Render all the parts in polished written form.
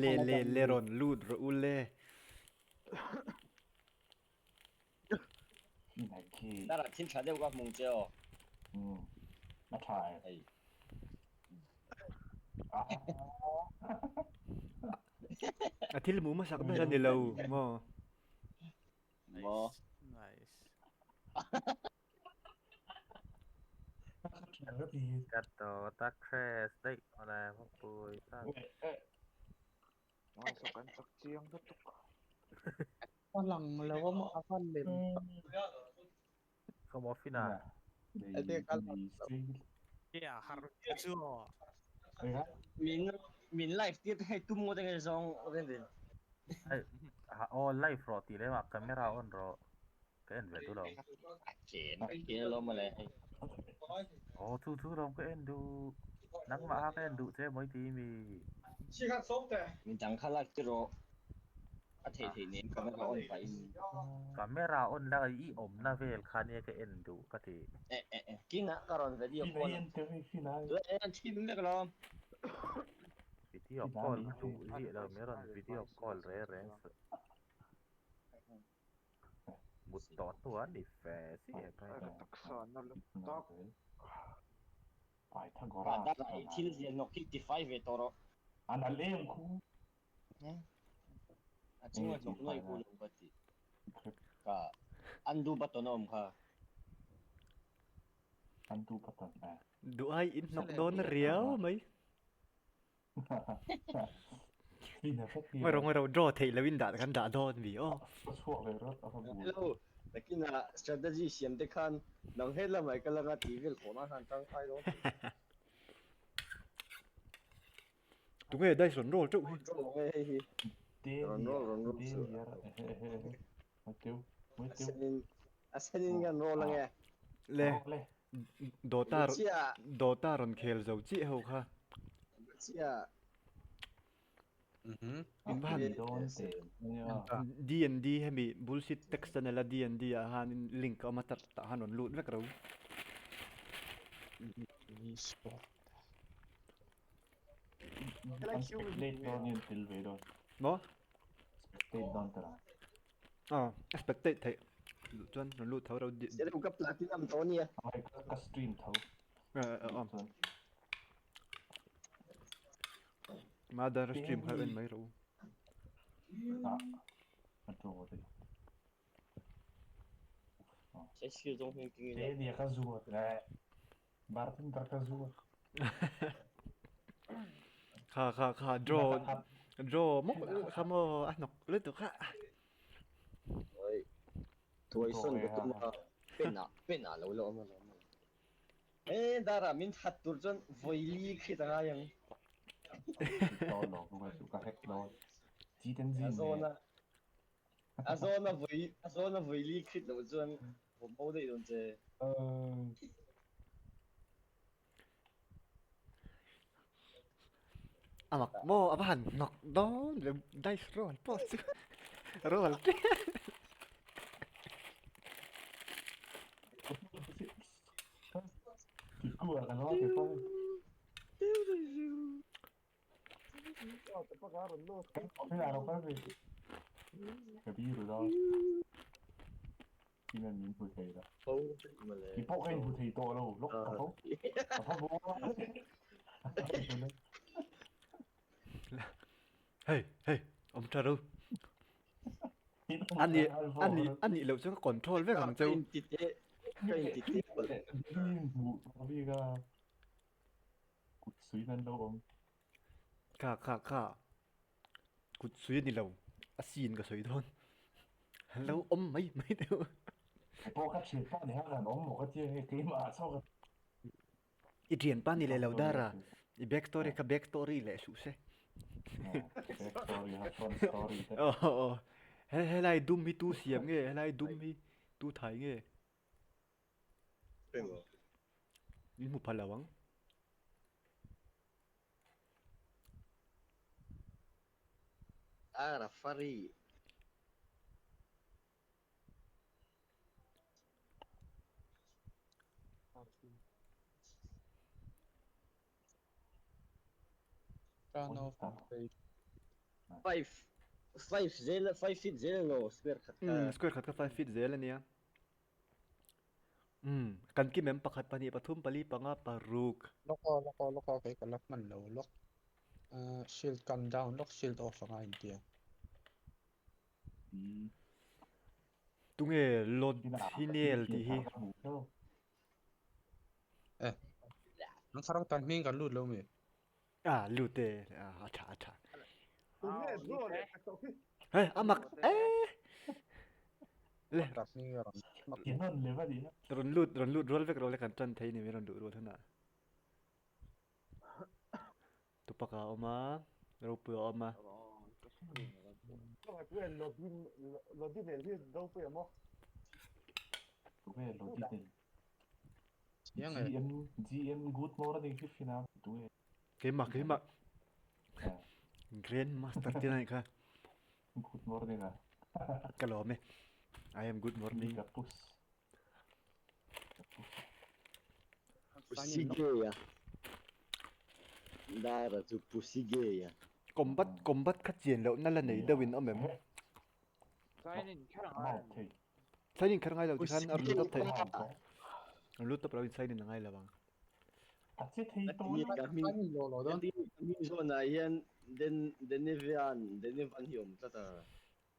Le le le rawn lut rawh u le. Darah thil tha deuh ka hmung che aw. Umm a tha e. Hei. A thil hmuh hmasak ber a ni lo maw? Maw. Nice. Ka crash daih awle pui tak. Kan chak chiang lutuk. A lang lo a maw a va lem tak. Come off in a. Min min live tir te hei tum ngawt enge zawng ren ren. Aw live rawh tih lem ah camera on rawh. Ka en ve duh lo. A chen ka chen alawm mawle hei. Aw chu chu lawm ka en duh. Nangmah kha ka en duh che mawi ti mi. Min dang kha lak ti rawh. A theih theih nen camera on pah in. Camera on la i awmna vel kha nia ka en duh ka ti. Eh eh eh kinah ka rawn video call ang. Tunah hian thim vek alawm. Video call ka duh zia lo min rawn video call reng reng suh. Mut tawh hnuah ni fe si e kai. Ka taksa na lut tak. Pythagoras. Dara i thil ziah hnawk hi tifai ve tawh rawh. An al em khu. A chunga hnawk nuai khu lo ka ti. Ka undo button a awm kha. Undo button e. Duh ai in hnawk dawn riau mai. Ngawi rawh ngawi rawh draw theih loh in dah kan dah dawn mi aw. Hello, nakinah strategy siam te khan nang he lamah i kal anga tih vel khawh nan khan tangkai dawn tih. Tunge dice rawn roll teuh hi. Draw nge hei hi. Rawn roll rawn roll chu. A senin a senin kan roll ange. Le Dota Dota rawn khel zo chiah ho kha. Chiah. In va han D&D hemi bullshit text channel a D&D ah khanin link a awm a tah khan rawn lut vek ro. Maw? Aw, a spectate theih duh chuan rawn lut tho ro. Zero ka platinum tawh ania. Ka stream tho. Mother stream kha en mai ro. Kha kha kha draw draw mawk kha maw a hnawk lutuk kha. Oi. Tuai sawn ka tum a pen ah pen ah lo la awm alawm. E dara min that tur chuan vawi li khit a ngai ang. A zawn a a zawn a vawi a zawn a vawi li khit loh chuan vawm bo daih dawn che. A mak maw a va han hnawk dawn ve dice roll pawh chu roll ṭiau. Hei hei awm ṭha ro. Ani ani ani loh chuan ka control vek ang cheu. Kut suiin an lo awm. Kha kha kha kut sui a ni lo a sin ka sawi dawn an lo awm mai mai deuh. Kei pawh ka thianpa ni hian an awm maw ka tia hei keimah ah chauh ka. I thianpa ni leh lo dar a i back story kha back story leh suh se. Back story kha front story te. Aw aw he helai dum hi tu siam nge helai dum hi tu thai nge. Min hmu pha lo ang. Ara fari. Turn off page. Five five zel five feet zel lo square khat kha. Umm square khat kha five feet zel ania. Umm kan kim em pakhat pahnih pathum pali panga paruk. Lawk aw lawk aw lawk aw kei ka la hman lo lawk. Ahh shield kan down lawk shield off anga intia. Tunge Lodhinel tih hi? Eh an character hming kan lut lo mi? Ah lut e a tha a tha. Hei a mak eh le rawn lut rawn lut rual vek rawh le kan tan thei ni mai rawn luh rual hunah. Tupak a awm a, ropui a awm a. Keimah keimah Grand Master te nai kha. Good morning a. Ka lawm e. I am good morning. Pusigeia. Dara chu Pusigeia. Combat combat kha chian loh na la nei deuh in awm em? Sign in kher a ngai em? Sign in kher ngai lo tikhan a rawn lut tawp thei. Rawn lut tawp lo in sign in a ngai lo ang. Ka hming zawnah hian Den Denevian Denevan hi awm tlat a.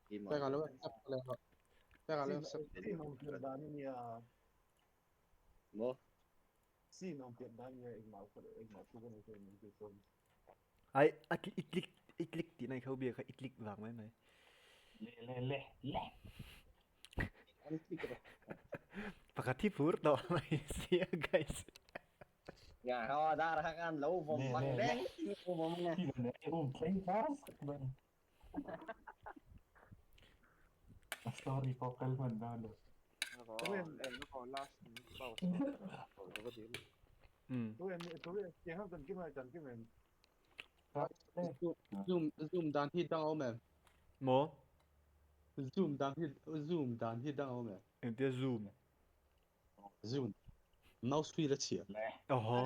Peka lo accept leh rawh. Peka lo accept. Sin awm pian dan ania. Maw? Sin awm pian dan ania engmah engmah thu ka nei thei min tih chuan. Ai a i click i click tih na i kho bia kha i click vang mai mai. Le le le le. An click rawh. Pakhat hi phur tawh mai sia guys. Nga ho dar kha kan lo vawm vang reng vawm nge. Um thleng fas. A story pawh kal hman dawn lo. Zoom zoom dan hi dang awm em? Maw? Zoom dan hi zoom dan hi dang awm em? Engtia zoom? Zoom. Mouse wheel a chhia. Oho.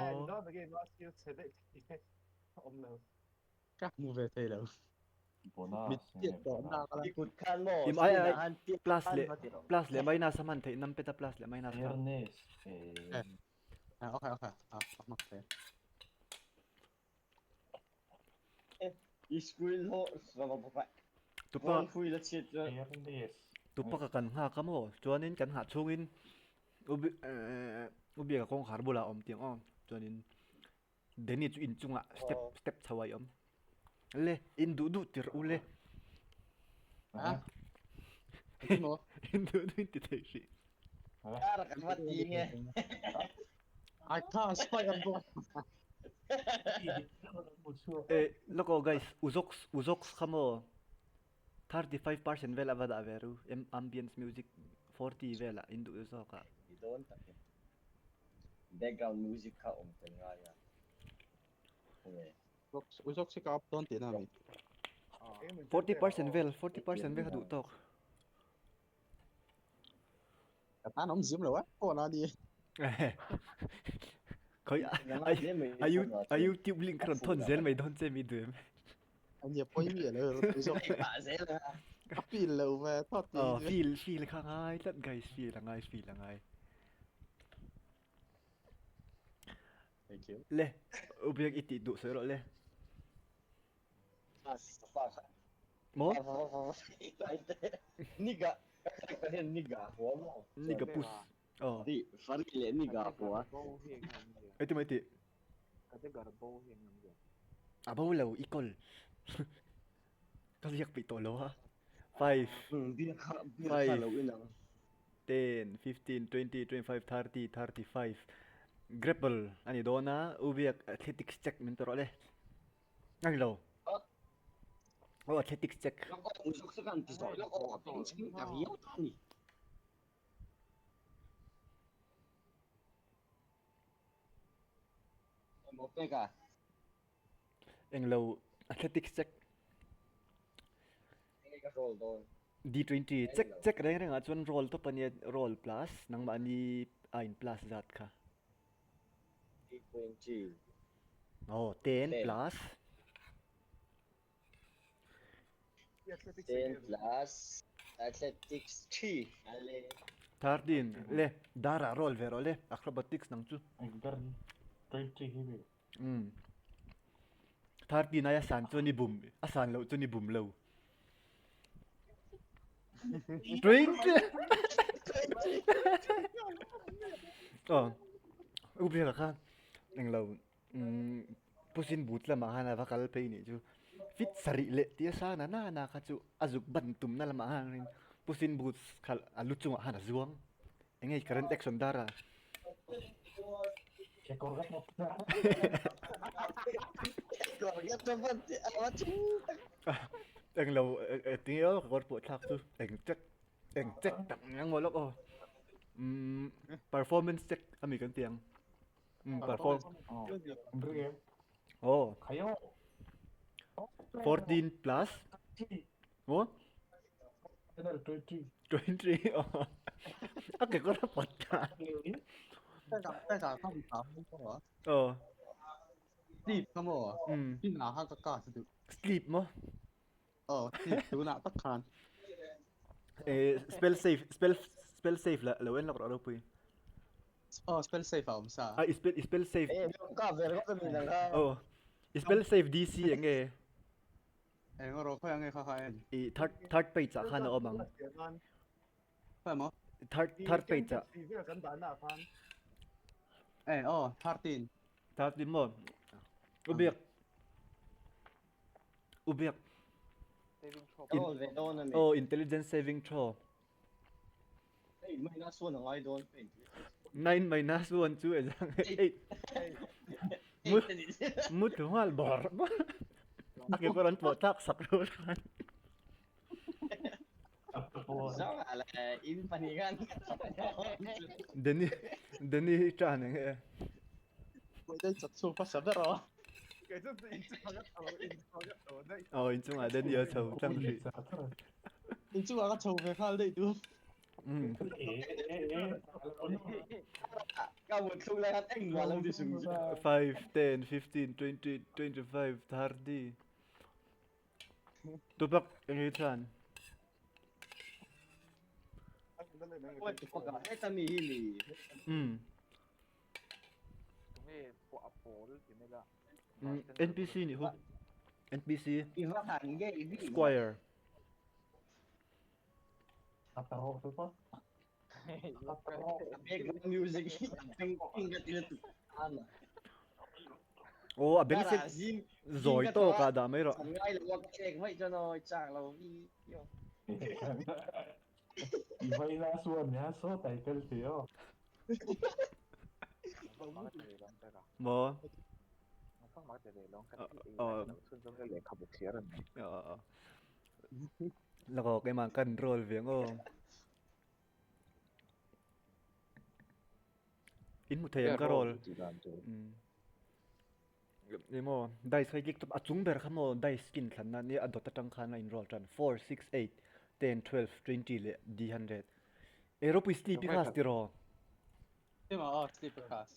Ka hmu ve thei lo. Bonus. Mit tawh nak a. I kut khan maw? Im ai ai Screen ah han tiat plus khan leh va ti rawh. plus leh minus a hman theih nam pet a plus leh minus kha. Fairness. Eh. Ah, okay okay. Ah, ka hmak thei. I screen ho Tupa phone wheel a chhiat chuan. Fairness. tupa ka kan nghak a maw? Chuanin kan nghah chhungin ubi eh ubiak a kawngkhar bulah a awm tiang aw. Chuanin Danny chu inchungah step step chho a i awm. Le, in duh duh tir u le. Ha? Engtin maw? In duh duh in ti thei hrih. Kar kan va ti nge. I can't spy on board. Eh, lawk aw guys, Uzox, Uzox kha maw? 35% vel a va dah ve ru, ambience music 40 velah in duh zawk ah. Ni dawn tak e. Background music kha awm tel ngai a. Khawnge. Uzok si ka up dawn tihna a mi. 40% vel, 40% vel kha duh tawk. Ka tan awm zim lo a, phone a ni. Khawi a a YouTube link kha rawn thawn zel mai dawn che mi duh em? Ania pawi mi alo Uzok. Zel a. A feel lo ve thawt ti. Oh feel feel kha ngai tlat guys feel a ngai feel a ngai. Thank you. Le ubiak i tih duh sawi rawh le. Maw? Niga ka hian niga hua maw? Niga pus. Oh. Fari fari leh niga hua. Eti mai tih. A bo lo i kawl. Ka ziak peih tawh lo a. 5 5 10 15 20 25 30 35 Grapple a ni dawn a, Ubiak athletics check min pe rawh le. A ni lo. Aw athletics check. Englo athletics check. D20 check check reng rengah chuan roll tawp a nia roll plus nangmahni a in plus zat kha. D20. Aw 10 plus. 10 plus athletics 3 ale. 13 le dara roll ve rawh le acrobatics nang chu. Eng ber ni 20 hi mi. Um. 13 aia san chuan i bum a san loh chuan i bum lo. 20 Oh. U bia kha eng lo pusin but lamah khan a va kal phei nih chu fit sarih leh tia sa na na na kha chu a zuk ban tumna lamah khan pusin but kha a lu chungah khan a zuang eng nge current action dar a eng lo tinge aw ka kawr pawh thlak chu eng check eng check tak ang maw lawk aw performance check ami kan ti ang perform oh 14 plus maw 20 aw a ke kawr a pawt ta aw Sleep ka maw? Pinah kha ka cast duh. Sleep maw? Aw, sleep tunah tak khan. Eh, spell safe, spell spell safe la lo en lawk rawh ropui. Aw, spell safe a awm sa. Ah, spell spell safe. Eh, ka ver ka mi nang kha. Aw. Spell safe DC enge? Eng rawh khawi ange kha kha en. I third third page ah khan a awm ang. Khawi maw? Third third page ah. Eh, aw, 13. 13 maw? Ubiak. Ubiak. Saving throw. Roll ve dawn ami. Oh, intelligence saving throw. Hey, minus 1 angai dawn. 9 minus 1 chu ezang 8. Mut thu nghal bawr. A ke pawh an pawh tlak sak lo khan. Zang ala in panigan. Danny Danny hi tan eng e. Dai chak chu pa ber aw. Aw in chungah Danny a chho tlang hrih. In chungah ka chho ve nghal daih tu. Ka mut thluk lai khan engmah lo ti sung chu. 5, 10, 15, 20, 25, 30. Tupak eng hi chuan. What the fuck ah heta mi hi mi. Tunge pawh a pawl ti mai la. NPC nih hu. NPC. I va han nge i vi. Squire. Background music hi ping ping ka ti lutuk. Aw a beng se zawi tawk ah dah mai rawh. Ngai lo ka chek mai chuan aw chak lo vi. I vai la suan nia so tai tel ti aw. Maw? Aw. Lakaw keimah kan roll ve ang aw. In hmu thei ang ka roll. Ni maw dice kha i click tawp a chung ber kha maw dice skin thlan na nia a dawt atang khan a in roll tan 4 6 8 10 12 20 leh d100. E ropui sleepy class tiraw? Emaw aw sleepy class.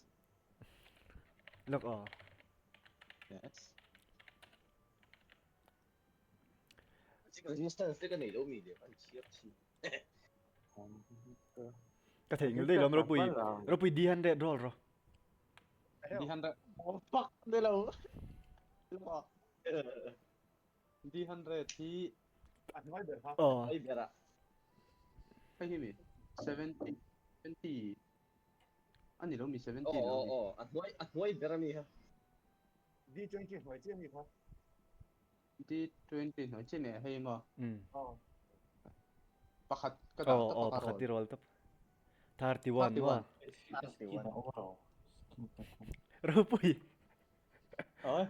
Lak aw. Yes. Resistance te ka nei lo mi le an chhiar thin. Ka theih ngil daih lawm ropui ropui d100 roll rawh. D100 oh fuck ni lo. D100 hi Aw. Ai ber ah. Hei hi mi 70 20 ani lo mi 70 Aw lo aw mi. aw a hnuai a hnuai ber ami kha. D20 hnuai chiah mi kha. D20 hnuai chiah mi hei maw? Um. Pakhat ka dah Aw tawp aw a ka pakhat roll. i roll tawp. 31 maw? 31. Ropui. Oi.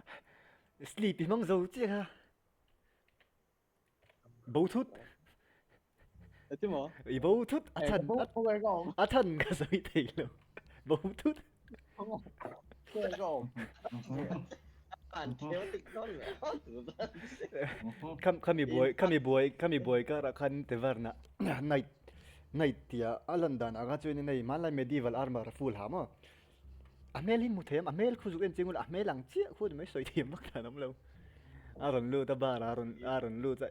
Sleep i hmang zo chiah kha. Bo thut. Eti maw? I bo thut a than a than ka sawi thei lo. Bo thut. An chaotic dawn le. Kham khami buai khami buai khami buai karah khan tevarna night night tia a lan dan anga chuan in hei hmanlai medieval armor a full ha maw. A hmel hi hmu thei a hmel khu zuk en ching ula a hmel ang chiah khu ni mai sawi thiam vak dan awm lo. A rawn lut a bar ah a rawn a rawn lut a.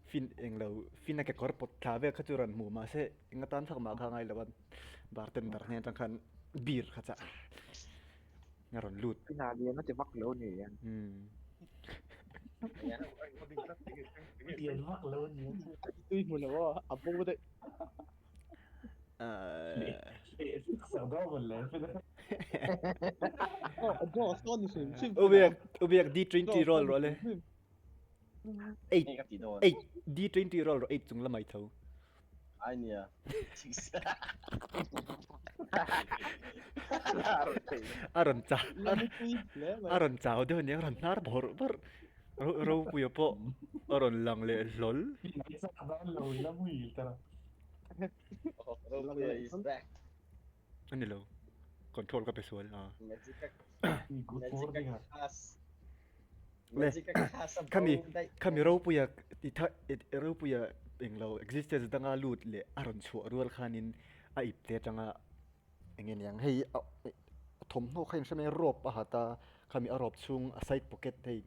Fin englo Fina kekawr pawt thla vel kha chu rawn hmu mahse eng atan thak mah kha a ngai lo a, bartender hnen atang khan beer kha chah a rawn lut. Fina lian a ti vak lo ni ang. Lian vak lo ni ang. Tui hmu lo a, a bo daih. Ubiak ubiak D20 roll rawh le. 8 8 D20 roll rawh 8 chung lamai tho. Ai nia. A rawn cha a rawn chau deuh ania a rawn hnar bawrh bawrh. Ropuia pawh a rawn lang leh hlawl. Ropuia is back. A ni lo. Control ka pe sual a. Le khami khami Ropuia i tha Ropuia englo existence danga lut leh a rawn chhuah rual khanin a ip te atanga eng nge niang hei a thawmhnaw kha inhre mai a rope a hat a khami a rope chhung a side pocket hei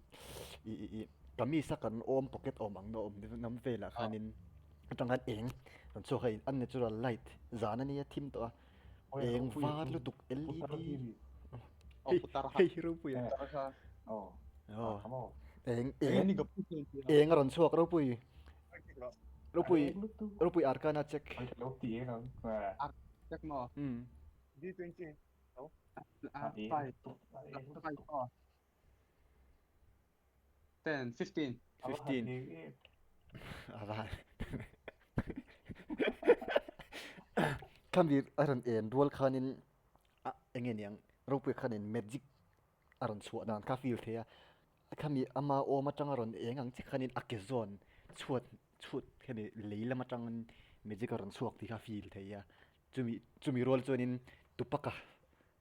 ih ih ih kamis a kan awm pocket awm ang na awm lam velah khanin atang khan eng rawn chhuak a unnatural light zan a nia thim tawh a eng var lutuk LED hei hei ropui a eng eng eng a rawn chhuak ropui ropui ropui arcana check Check maw? D20. Five. Five aw. 10, 15. 15. Ava. Khami a rawn en rual khanin a enge niang ropui khanin magic a rawn chhuah dan kha feel thei a. Khami ama awm atanga rawn eng ang che khanin a ke zawn chhuat chhut khami lei lam atangin magic a rawn chhuak tih kha feel thei a. Chumi chumi rual chuanin Tupaka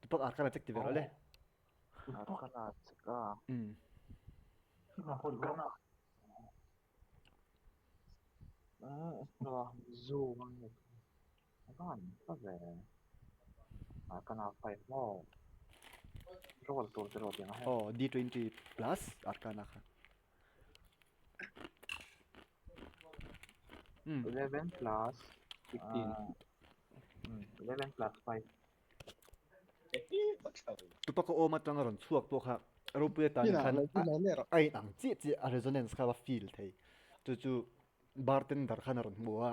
Tupak ar khan a check ti ve rawh le. Arkana check a. Zu van ta ve. Arkana 5 maw. Roll tur te rawh tiang a. Oh, D20 plus Arkana kha. 11 plus 15. 11 plus 5. Tupaka awm atanga rawn chhuak pawh kha ropui atan khan a in ang chiah chiah a resonance kha va feel thei. Chu chu bartender khan a rawn hmu a,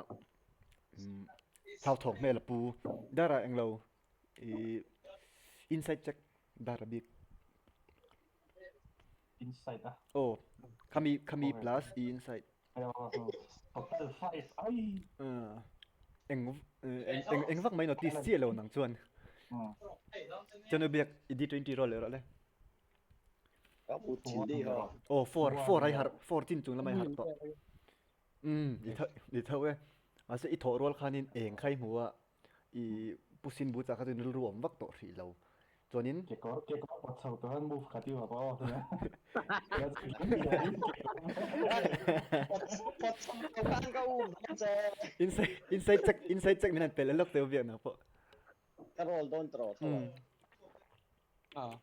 hlauthawng hmel a pu. Darah englo ih inside check dar a bik. Inside a. Aw khami khami plus i inside. Total 5 ai. Eng eng eng vak mai notice chiah lo nang chuan. Chuan u biak i D20 roll leh rawh le. Aw four four ai harh four chin chung lamah i harh tawh. Umm i tho i tho e. Mahse i thawh rual khanin eng kha i hmu a i pu sin bu chah kha chuan rilru awm vak tawh hrih lo. Chuanin. Kekawr kekawr pawt chho tur an move kha ti vak aw. Pawt chho tur khan ka um dawn che. Inside inside check inside check min han pel lawk teu biak na pawh. Ka roll dawn tawh tho a. Ah.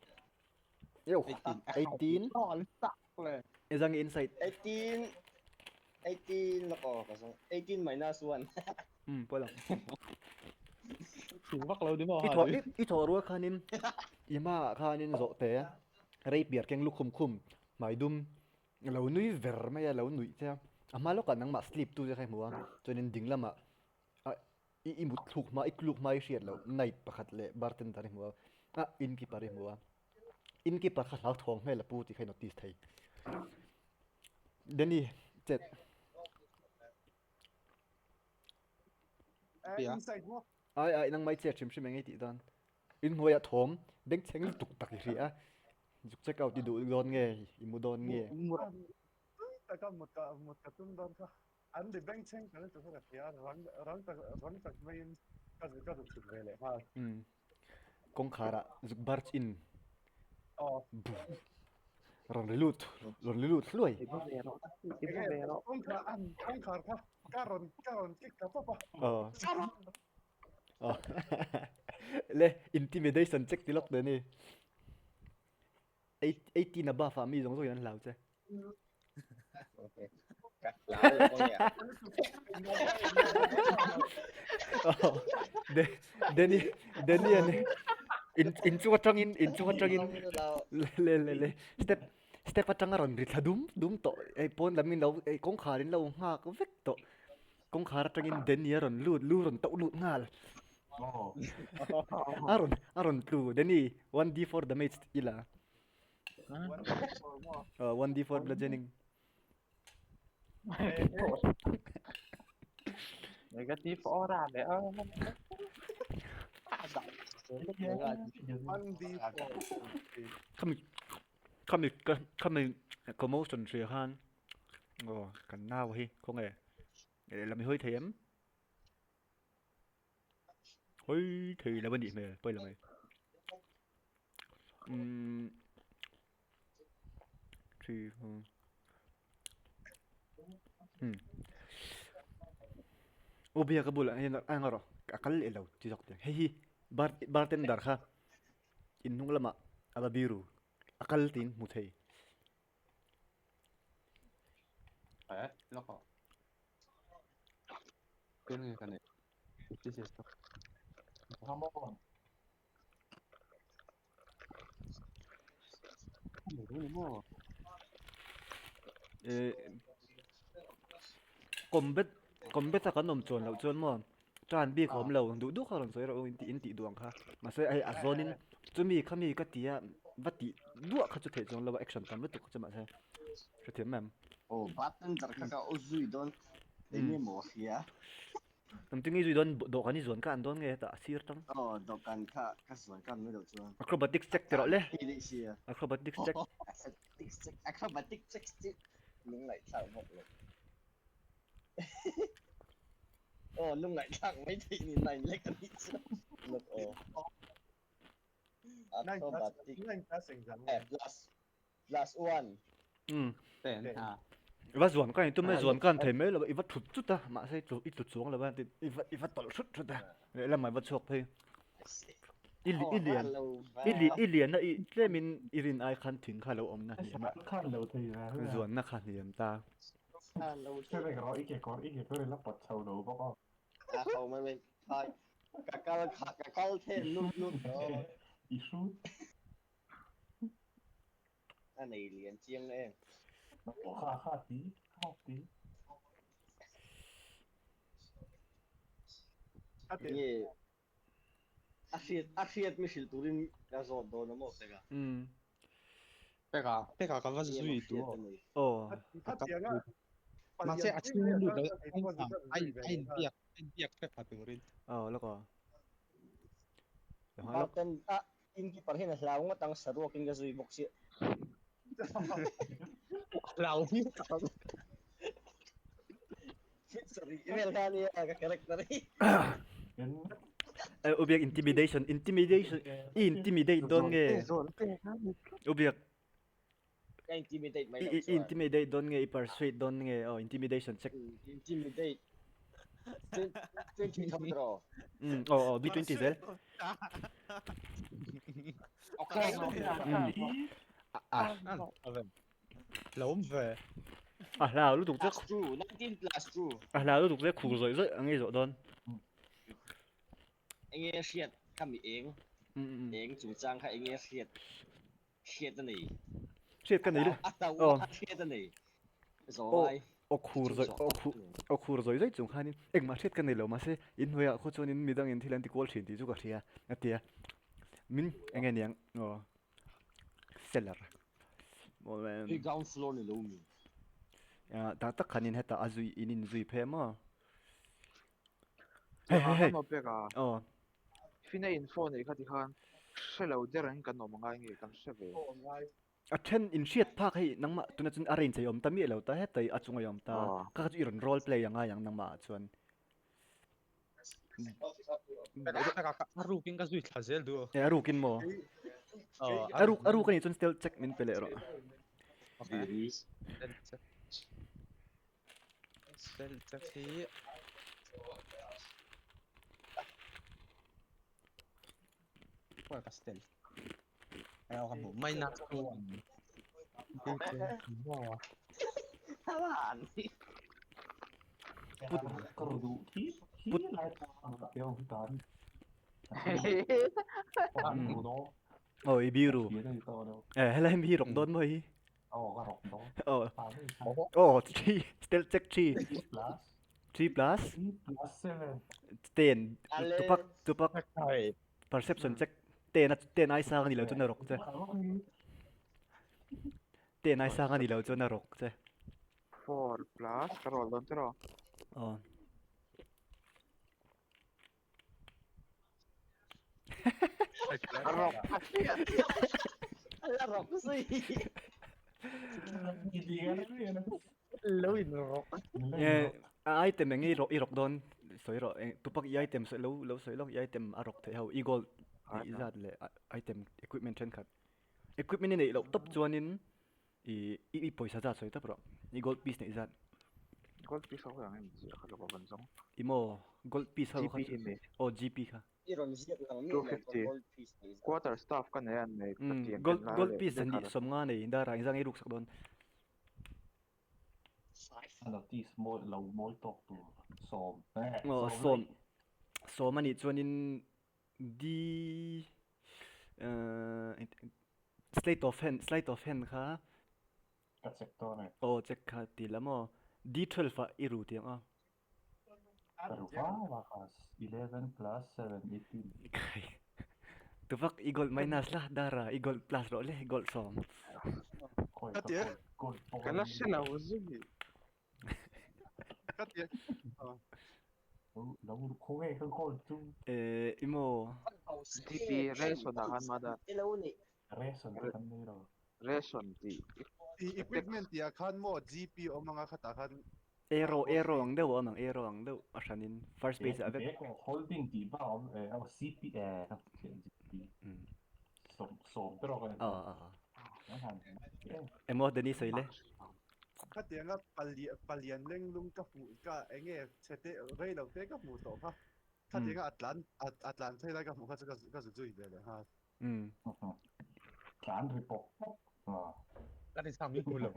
Yo, 18. Ezang inside. 18 18 lako ka song 18 minus 1. Pawh lang. Thing vak lo ni maw I thaw i thaw rual khanin i hmaah khanin zawh te rei piar keng lukhum khum hmai dum lo nui ver mai a lo nuih che a a hma lawkah nangmah sleep tu che kha i hmu a chuanin ding lamah i i mut thluk hma i tluk hma i hriat loh night pakhat leh bartender i hmu a ah innkeeper i hmu a innkeeper kha hlauthawng hmel a pu tih kha i notice thei Danny chet Ai ai nang mai chet hrim hrim eng ei tih dan in hnuaiah thawm bengchheng lutuk tak i hria a zuk check out i duh dawn nge i mu dawn nge taka mut ka mut ka tum dawn kha An ri bengchheng ta lutuk kha ka hria a, rang rang tak rang tak maiin ka ka zuk chhuk ve leh nghal. Umm. Kawngkharah zuk barch in. Aw. Rawn ri lut rawn ri lut hluai. I bu ve rawh i bu ve rawh. Kawngkhar an kawngkhar kha ka rawn ka rawn kick ta pawp a. Aw. Aw. Le intimidation check ti lawk te ni. 18 above ah mi zawng zawngin an hlau che. Okay. Ka hlau lo nge. Oh, de Danny Danny an in in chung atangin in chung atangin le le le le step step atang a rawn ri thla dum dum tawh ei pawn lam in lo ei kawngkhar in lo nghak vek tawh kawngkhar atangin Danny a rawn lut lu rawn tauh lut nghal a rawn a rawn tlu Danny 1d4 damage ila 1d4 bludgeoning Negative aura le a. Khami khami ka khami commotion hria khan aw kan nau hi khawnge lehlam i hawi thei em? Hawi thei lo a nih hmel pawi lo mai. Umm 3 4 umm aw bia ka bulah hian a eng rawh a kal leh lo ti zawk teh hei hi bar bartender kha in hnung lamah a va biru a kal tiin hmu thei. Eh, lawk aw. Ken nge ka neih? This is the Come on. Eh, combat combat a kan awm chuan loh chuan maw tan bik a awm lo duh duh kha rawn sawi rawh u in tih in tih duh ang kha mahse hei a zawnin chumi khami ka tia va tih duah kha chu theih chuang lo a action tam lutuk kha chu mahse hrethiam em. Aw bartender kha ka aw zui dawn eng emaw a hria. Tum tinge zui dawn dawhkan i zuan ka an dawn nge hetah a sir tang. Aw dawhkan kha ka zuan ka an mai loh chuan. Acrobatics check ti rawh le. Thei daih sia. Acrobatics check. Acrobatics check acrobatic check chu lungngaihthlak bawk lo. Aw lungngaihthlak mai theih ni nine lek a nih chuan. Look aw. Acrobatic. Nine plus engzah nge? Eh plus plus one. Um. Ten ha. I va zuan ka tum zuan kan thei mai lo i va thut chut a mahse i tlu chuang lo a i va i va tawlh hrut hrut a lehlamah i va chhuak phei i li i lian i li i lian a i tlemin i rin ai khan thing kha lo awm na hniam a zuanna kha hniam ta. I kekawr i kekawr i la pawt chho lo bawk aw. A ho mai mai ka kal ka kal the lut lut I hrut. A nei lian chiang em. Kha kha ti kha ti. Nge a hriat a hriat mi hrilh turin ka zawt dawn a maw peka. Um. Peka peka ka va zui tu. Aw. Mahse a chhung lut lo a in a in biak a in biak hrep ha turin. Aw lawk aw. Barten a Innkeeper hian a hlau ngawt ang saruakin ka zui bawk chiah. Hlau ngawt ang. Sorry, email kha ania ka character hi. Ubiak intimidation, intimidation, i intimidate dawn nge? Ubiak. Ka intimidate mai loh chuan. I intimidate dawn nge, i persuade dawn nge, oh intimidation check. Intimidate. 20 tham draw. Oh oh, D20 zel. Okay. Ah. Lawm ve. A hlau lutuk che. Plus 2, 19 plus 2. A hlau lutuk che khur zawih zawih ang i zawh dawn. Enge hriat kha mi eng. Eng chungchang kha enge hriat. Hriat a nei. Hriat ka nei le. A hlau a hriat a nei. Zawlai. Aw khur zawih aw khur aw khur zawih zawih chung khanin engmah hriat ka nei lo mahse in hnuaiah khaw chuanin midangin thil an ti kual thin tih chu ka hria a ti a. Min eng nge niang aw cellar. Hei ground floor ni lo mi. Tah tak khanin hetah a zui in in zui phei a maw. Hei hei hei. Aw. Fina info neih kha ti khan hre lo der ang kan awm angai nge kan hre ve. A then in hriat phak hei nangmah tuna chuan a range a awm ta miah lo ta hetai a chung a awm ta ka kha chu i rawn role play angai ang nangmah ah chuan. A rukin ka zui thla zel duh. E a rukin maw? A ruk a ruk anih chuan stealth check min pe leh rawh. Stealth check hi Khawi ka stealth Eh ka hmuh mai na chuan. Put Ka ru duh khi khi Put lai ta ang tan. An ru do. Oh i biru. Ka hria ta lo. Eh helai mi rok don mo hi. Oh ka rok do. Oh. Pa ni. Oh 3 stealth check 3. Plus 3 plus 3 plus 7. 10 Ale. tupak tupak perception check 10 a 10 ai sang ani lo chuan a rok che. 10 ai sang ani lo chuan a rok che. 4 plus ka roll don tiro. Oh. A rok. Ala rok si. Lo in rok. Eh a item eng i rok i rok don soi ro tupak i item soi lo lo soi lok i item a rok thei ho i gold i zat le item equipment then khat equipment ni nei lo top chuanin i i pawisa zat sawi tawp rawh i gold piece neih zat Gold piece ho ang em chi kha lo ban zawng. I maw gold piece ho kha GP in ni. Aw GP kha. I rawn ziak lang miah lo 250. gold piece neih zat. Quarter staff ka nei a nei ka tiang Gold ken lai gold leh piece zan lehkha nih sawmnga nei dar ah engzang ei ruk sak dawn. A notice mawi lo mawi tawk tur sawm. Aw sawm sawm anih chuanin D sleight of hand sleight of hand kha Ka check dawn e. Aw check kha ti la maw D12 ah i ru tiang a. Ka ru va va kha 11 plus 7 18. Kai tuvak i gold minus la dara i gold plus rawh le gold sawm. Khawi ka gold gold pawh Ka la hre lo zui. Ka ti Lo lo khawnge ka gold chu. Eh i maw. GP ration ah khan mada. Ration te kan nei lo. Ration tih. I equipment tih ah khan maw GP awm anga khatah khan. Arrow arrow ang deuh a awm ang arrow ang deuh a hranin first page ah vek. Holding tih bak a awm eh aw CP eh GP. Sawm sawm te rawh ka ni. Emaw Denise sawi le. Khatianga palian lenglung ka hmuh ka enge chhe te rei lo te ka hmuh tawh kha. Khatianga a tlan a tlan phei lai ka hmuh kha chu ka zu zui ve leh nghal. Tlan ri pawp pawp. Ka ti chang i hmu lo.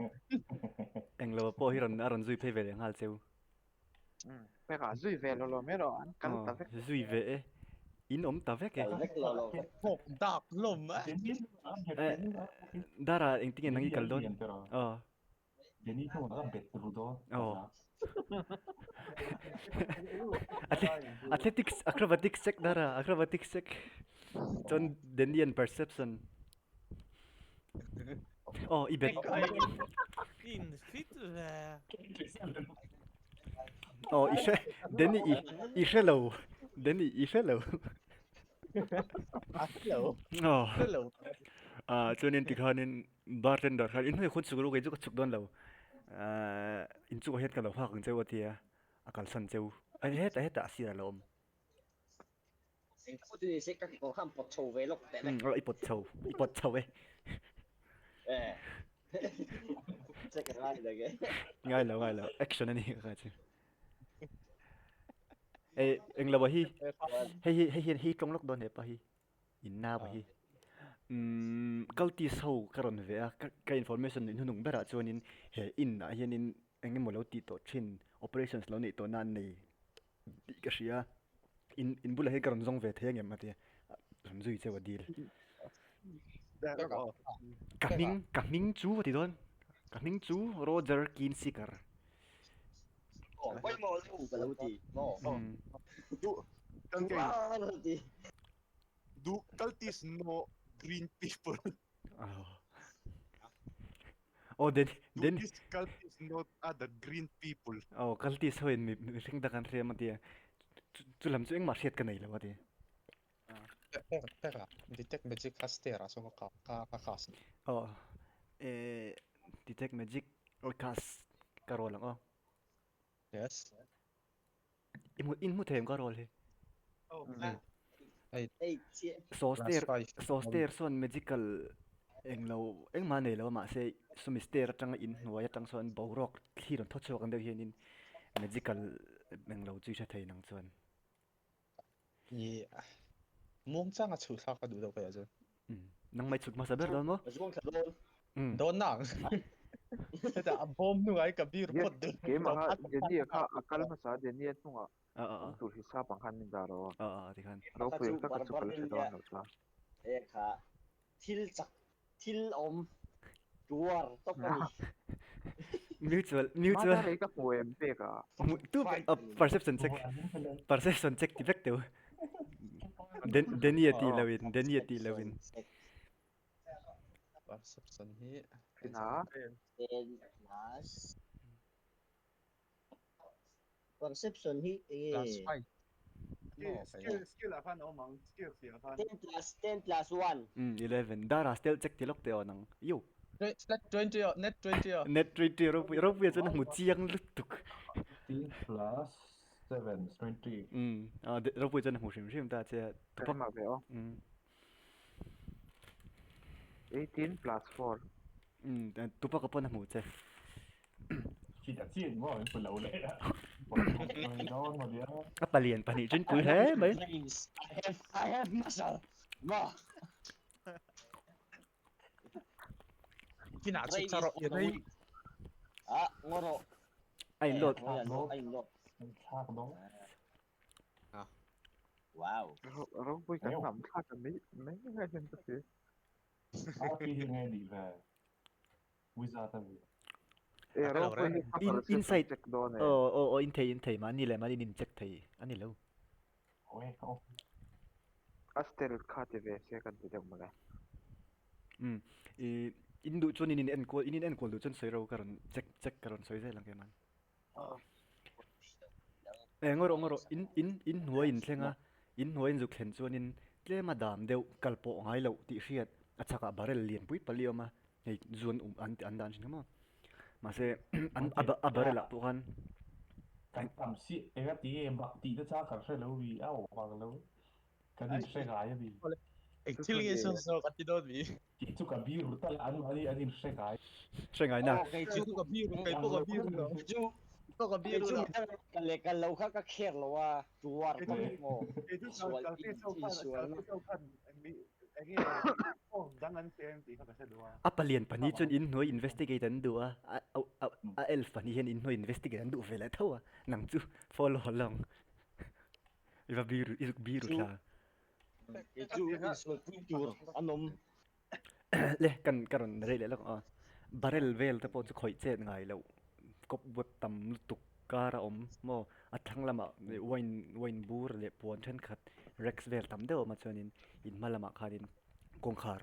Englo pawh hi rawn a rawn zui phei ve leh nghal cheu. Peka zui ve lo lo mai rawh an kal ta vek. Zui ve e. In awm ta vek e. Kal vek lo lo. Thawk dak hlawm a. Dara engtin nge nang i kal dawn? Aw. Jenny chu ka bet ru dawn. Aw. Athletics acrobatics check Dara acrobatics check. Chuan Denny an perception. Aw i bet. In fit ve. Aw i hre Denny i i hre lo Denny i hre lo. A hre lo. Aw. Hre lo. Ah chuanin tikhanin bartender khan in hnuai khun chuk ru kei chu ka chuk dawn lo. Ah in chukah hian ka lo nghak ang cheu a tia a kalsan cheu. Hetah hetah a sir a lo awm. Engpawh chu ni se ka kawr khan pawt chho ve lawk teh le. Umm i pawt chho i pawt chho e. Eh. Che ka ngai lo ge. Ngai lo ngai lo action a ni ka chu. Eh eng lo hi hei hi hei hian hi tawng lawk dawn hepa hi in nau hi. Umm cultist ho ka rawn ve a ka information in hnung berah chuanin he in ah hianin eng emaw lo tih tawh thin operations lo neih tawh na an nei tih ka hria in in bulah hian ka rawn zawng ve thei angem a tia rawn zui cheu a dil ka hming ka hming chu a ti dawn ka hming chu Roger Kinseeker Du cultist no green people Oh, den den These cultists not other green people. Oh, cultist ho in mi mihring tak an hriam a tia. Chu lam chu engmah hriat ka nei lo a ti. Per pera detect magic kha stair ah sawn ka ka ka cast. Oh, eh detect magic or cast ka roll ang aw. Yes. I hmu in hmu thei ang ka roll hi. Oh, Hei. Saw stair saw stair sawn magical englo engmah a nei lo a mahse sawmi stair atanga in hnuai atang sawn boruak thli rawn thaw chhuak ang deuh hianin magical englo chu i hre thei nang chuan. I muang changa chhuh thlak ka duh deuh kei ah chuan. Nangmah i chhut hmasa ber dawn maw? Zuang thla dawn. Dawn nang. Heta a bawm hnuai ka bir phawt duh. Keimah kha Jenny-a kha a kal hmasa Jenny-a hnungah awm tur hisap ang khan min dah rawh a. Aw tikhan. Ropui ang taka chu ka la hre dawn lo ta. E kha thil chak thil awm tuar tawp a ni. Mutual mutual. Mata rei ka hmu em pek a. Tu perception check perception check ti vek teu. Denny-a tih loin Denny-a tih loin. Perception hi Fina. Ten plus Perception hi enge? Plus 5. Skill skill ah khan a awm ang skill tih ah khan. 10 plus 10 plus 1. Um 11 Dara stealth check ti lawk teh aw nang yo. Net 20 aw net 20 aw. Net 20 ropui ropui ah chuan a hmu chiang lutuk. 15 plus 7 is 20. Um ropui chuan a hmu hrim hrim ta che a. Tupak ve aw. Um. 18 plus 4. Um tupak a pawn a hmu che. Chita chin maw in phu lo leh a. A palian pahnih chuan pui hle mai. I have muscle. Ma. Kinah chu char i rei. Ah, ngoro. A in load. A in load. Thlak dawng. Wow. Ropui kan ngam thlak a mai mai ngai hian ka hria. RP hi nge nih ve? Wizard a mi. E ropui hi ka In insight. check dawn e. Aw aw aw in thei in thei mahni leh mahni in check thei a ni lo. Aw e ka off. A stealth kha ti ve se kan ti deuh mawle. Um i in duh chuan in in enkual in in enkual duh chuan sawi ro ka rawn check check ka rawn sawi zel ang keimah. E ngaw rawh ngaw rawh in in in hnuai in thleng a in hnuai in zuk thlen chuan in tlem a dam deuh kal pawh ngai loh tih hriat a chhakah barrel lian pui pali a awm a hei zuan um an an dan thin kha maw mahse an a a barrel ah pawh khan Kan tam si eng a ti nge bak tih na chang kan hre lo mi a awm ang lo kan in hre ngai a mi. Eng thil nge sawn zawk a ti dawn mi. Kei chu ka biru tal an mahni an in hre ngai. Hre ngai na. Kei chu ka biru kei pawh ka biru lo. Chu pawh ka biru lo. Ka leh kal lo kha ka kher lo a tuar Kei tak chu maw. kei chu Sual kal in kal in sual kal na. khan mi enge aw dang an siam tih kha ka hre duh a. A palian pahnih chuan in hnuai investigate an duh a, a a elf pahnih hian in hnuai investigate an duh ve leh tho a, nang chu follow along. I va biru i zuk biru thla. Kei chu insual pui tur an awm. Le kan ka rawn rei leh lawk a, barrel vel te pawh chu khawih chet ngai loh kawp web tam lutuk kar a awm maw a thlang lamah wine wine bur leh puan thenkhat racks vel tam deuh a awm a chuanin in hma lamah khanin kawngkhar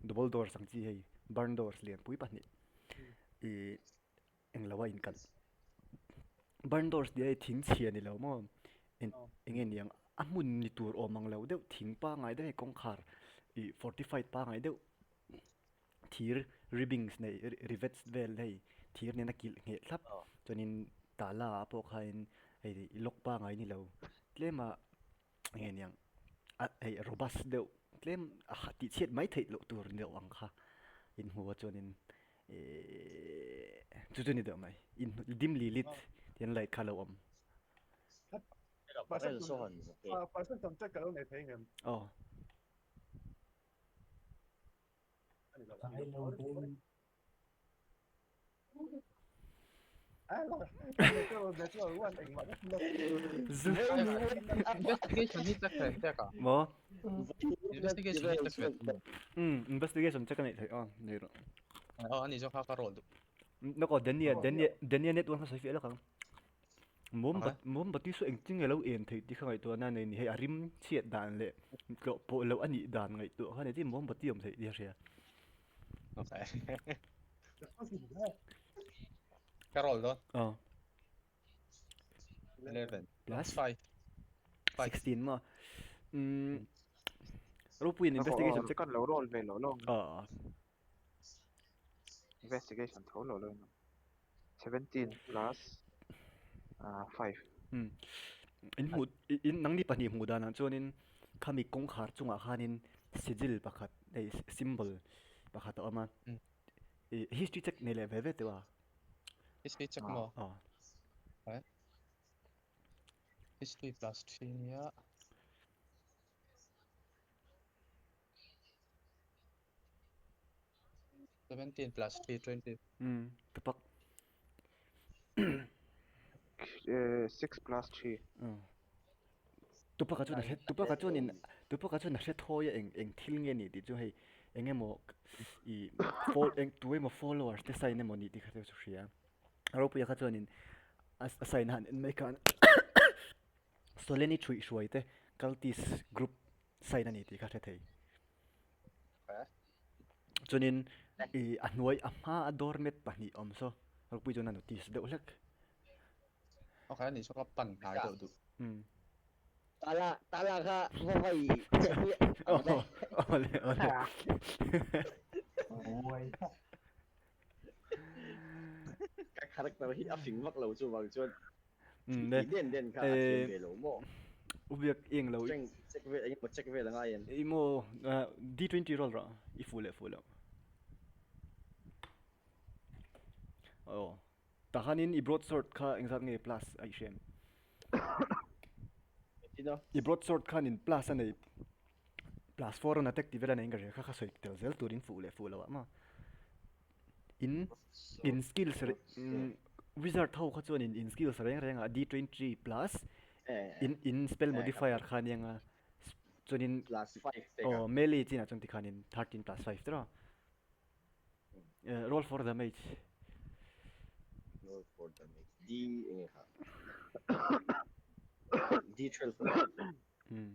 double doors ang chi hei barn doors lianpui pahnih ih englo a inkalh barn doors tih hi thing chhia ni lo maw eng enge niang a hmun ni tur awm ang lo deuh thing pangai deuh hei kawngkhar ih fortified pangai deuh thir ribbings nei rivets vel hei thir nena kilh ngheh thlap chuanin tala ah pawh khain hei lock pangai ni lo tlem a enge niang a hei robust deuh tlem a tih chhiat mai theih loh tur ni deuh ang kha inhmu a chuanin Ehh chu chu ni deuh mai in dimly lit tih an light kha a lo awm. Aw. Investigation hi check thei check a. Maw? Investigation hi check thei. Um investigation check a neih theih a nei rawh. Aw ani zawk kha ka roll duh. Nako Dania Dania Dania net one kha sawi fiah lawk ang. Mawm bat mawm bati saw engtin nge lo en theih tih kha ngaihtuah na nei ni hei a rim chhiat dan leh tlawh pawh loh a nih dan ngaihtuah kha ni tin mawm bati awm theih tih a hria. Okay. Ka roll dawn. Aw. 11 Plus 5. 16 maw. Um Ropuiin investigation check Kan lo roll ve lo lo. Aw. Investigation tho lo lo in. 17 plus 5. Um in hmuh in nangni pahnih hmuh danah chuanin khami kawngkhar chungah khanin sigil pakhat hei symbol pakhat a awm a. Ih history check nei leh ve ve teuh a. History check maw? Aw. History plus 3 nia. 17 plus 3, 20. Um, tupak. Eh, 6 plus 3. Um. Tupaka chuan a hre tupaka chuanin tupaka chuan a hre thawi a eng eng thil nge ni tih chu hei eng emaw ih fol eng tu emaw followers te sign emaw ni tih kha chu hria. A ropuia kha chuanin a a sign a han en mai khan Soleni thuih hruai te cultist group sign a ni tih kha hre thei. Chuanin ih a hnuai a hma a doormat pahnih awm saw ropui chuan a notice deuh hlek. Okay, ani chu ka pan hnai deuh duh. Um. Tala tala kha va vai chhe Oh, ole ole. Oi. Ka character hi a fing vak lo chu vang chuan Um le. Den den kha a thiam ve lo maw. Ubiak eng lo. Strength check vel eng emaw check vel a ngai em? I maw D20 roll rawh i fu leh fu lo. Oh. Tahanin i broadsword kha engzat nge plus a i hrem? I broadsword khanin plus a nei plus four an attack tih vel a nei in ka hria kha kha sawi tel zel turin fuh leh fuh lo ah maw. In in skills wizard ho kha chuan in in skills reng reng ah D20 plus in in spell modifier kha ania nga chuanin plus 5 te aw melee chinah chuan tikhanin 13 plus 5 tiraw. Roll for damage. Roll for damage. D enge kha. D12. Um.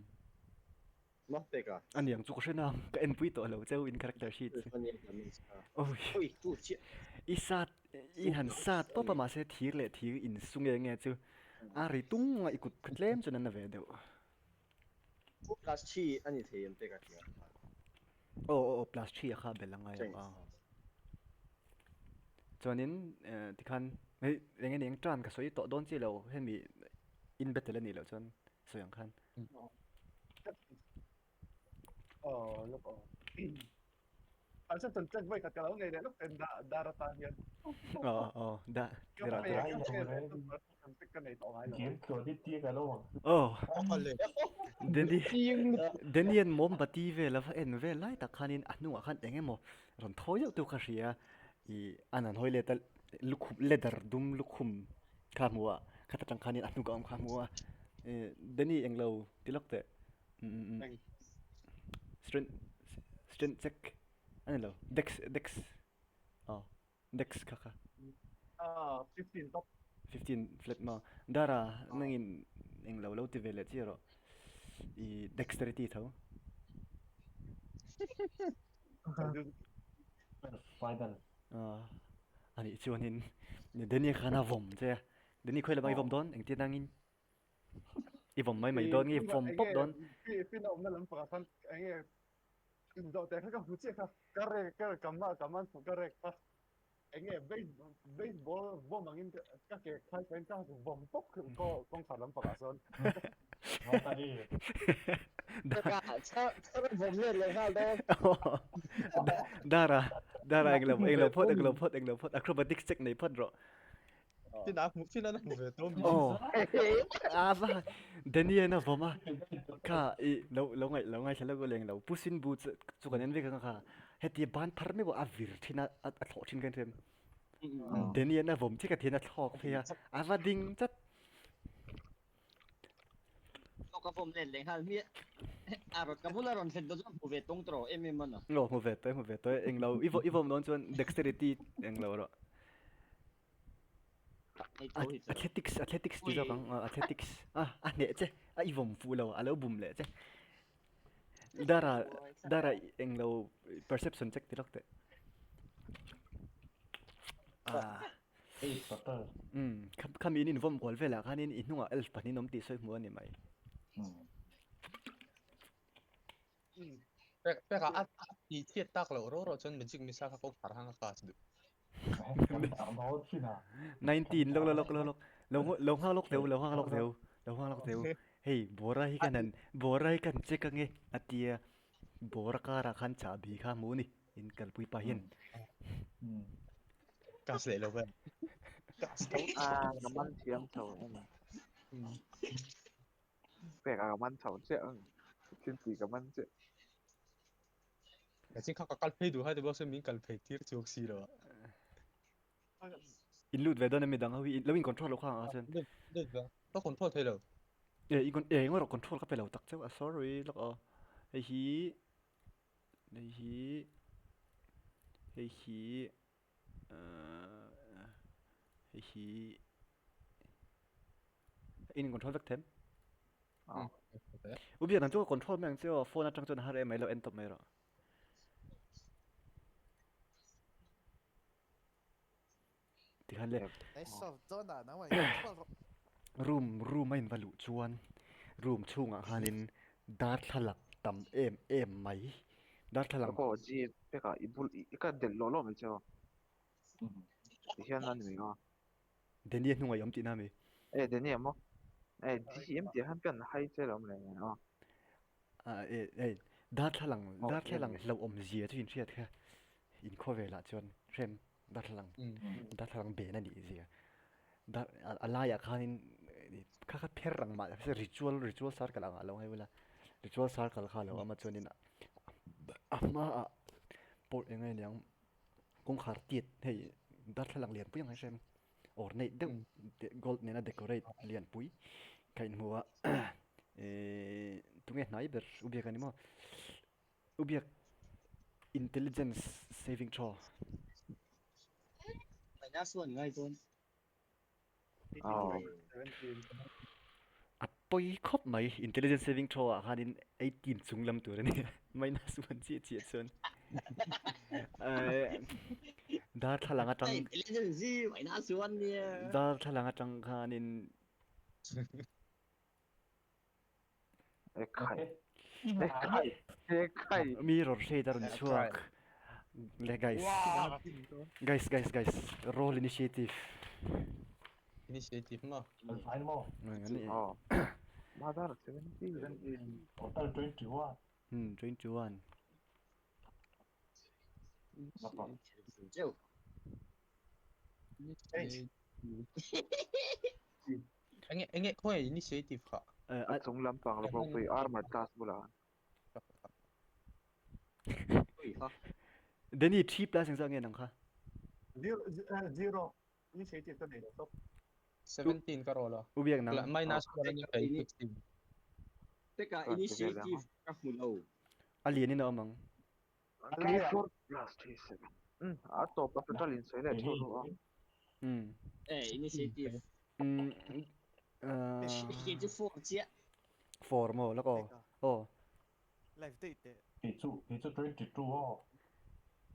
Ma peka. Aniang chu ka hre nang ka en pui tawh lo cheu in character sheet. Oi. Oi tu chi. I sat i han sat pawp a mahse thir leh thir in su nge nge chu a ri tung a i kut kha tlem chuan an na ve deuh. Plus 3 ani thei em peka tia. Aw aw aw plus 3 a kha bel angai ang a. Chuanin tikhan hei eng eng tan ka sawi tawh dawn chi lo hemi in battle anih loh chuan sawi ang khan. Aw lawk aw. An sa chuan check vawi khat ka lo nei leh lawk ten dar atan hian. Aw aw da dera dera. Ka nei tawh ngai lo. Game tluan hi tia ka lo ang. Aw Danny Danny an mombati vel a va en vel lai tak khanin a hnungah khan eng emaw rawn thawi deuh tu kha hria ih an han hawi let a lukhum leather dum lukhum kha hmu a khata tang khanin a hnuk a awm kha hmu a ih Danny englo ti lawk teh Strength strength check a ni lo dex dex aw dex kha kha. Ah 15 top. 15 flat maw Dara nangin englo lo ti ve leh chiah rawh i dexterity tho. Final. Ah anih chuanin Danny khan a vawm che a Danny khawi lamah i vawm dawn engtin angin. I vawm mai mai dawn nge i vawm pawp dawn? Fin a awmna lam pakhat khan enge inzawh teh kha ka hmu chiah kha ka rek ka ka ma ka man ka rek kha enge baseball vawm angin ka ke khai khain ka vawm pawp kawngkhar lam pakah sawn. Dara Dara englo englo phawt englo phawt englo phawt acrobatics check nei phawt rawh. Tin a hmu tin a hmu ve tawm. Oh. A va Daniel a vawm a. Kha i lo lo ngai lo ngai thla lo leng lo pusin bu chu kan en vek ang kha. Heti ban phar mai a vir thin a a thlawh thin kan them. Daniel a vawm chi ka thian a thlawk phei a. A va ding chat. Ka vawm let leh nghal hmiah. A rawn ka bula rawn thlen dawn chuan hmu ve tawng tawh em em a. Lo hmu ve tawh hmu ve tawh englo i i vawm dawn chuan dexterity englo rawh. Athletics athletics ti zawk ang athletics a a hneh che a i vawm fuh lo a lo bum leh che dara dara englo perception check ti lawk teh ah um khami in vawm kual velah khanin i hnungah elf pahnih an awm tih sawi hmu a ni mai. Pek pek a a ti thiat tak loh ro ro chuan magic missile kha ko phar hang a cast duh. 19 lok lok lok lok lo lo nghak lok teu lo nghak lok teu lo nghak lok teu hei bora hi kan han bora hi kan check ange atia bora karah khan chahbi kha hmu ni in kalpui pa hian Cast leh lo ve. Cast tho. Ah, ka man thiam tho em. Pek a ka man chho chiah ang. Thil tih ka man chiah. Chin kha ka kal phei duh hai te bawk se min kal phei tir chuak si lo a. In lut ve dawn em midang ho hi lo in control lo kha ang a chuan. Lut lut ve ka control thei lo. E i con e engemaw rawh control ka pe lo tak cheu a sorry lawk aw. Hei hi hei hi hei hi hei hi in control vek them. U biak nang chu ka control mai ang che aw phone atang chuan a har em mai lo en tawp mai rawh. Tikhan le. Room room a in va luh chuan room chhungah khanin darthlalang tam em em mai darthlalang. Aw ji pekah i bul i ka delh lawh lawh mai che aw. Tihian a ni mai aw. Danny a hnungah i awm tihna ami? E Danny a maw? E GM tih ah hian pian hai che lo awm leh nen aw. A e e darthlalang darthlalang hlauhawm zia chu inhriat kha inkhawvelah chuan hrem darthlalang darthlalang ben a nih zia dar a laiah khanin kha kha pher ang mah ritual ritual circle angah lo ngai ula ritual circle kha a lo awm a chuanin a hmaah pawh eng nge niang kawngkhar tiat hei darthlalang lianpui ang hi hrem ornate deuh gold nena decorate lianpui ka inhmu a ehh tunge hnai ber u biak a ni maw u biak intelligence saving throw. A pawi khawp mai intelligence saving throw ah khanin 18 chung lam tur a ni minus 1 chiah chiah chuan darthlalang atang darthlalang atang khanin Mirror shade a rawn chhuak le guys guys guys guys roll initiative initiative ma Mother 17 total 21 21 Enge enge khawi initiative kha. A chung lampang la pawh armor class bulah. Danny 3 plus engzah nge nang kha? Zero initiative ka nei lo tawp. 17 ka roll a. U biak nang. Minus 1 ani kai 16. Teka initiative ka hmu lo. A lian in a awm ang. 4 plus 3 7. A tawp a total in sawi leh theuh ru a. Eh initiative. Initiative 4 chiah. 4 maw lak aw. Aw. Live daih teh. Kei chu kei chu 22 aw.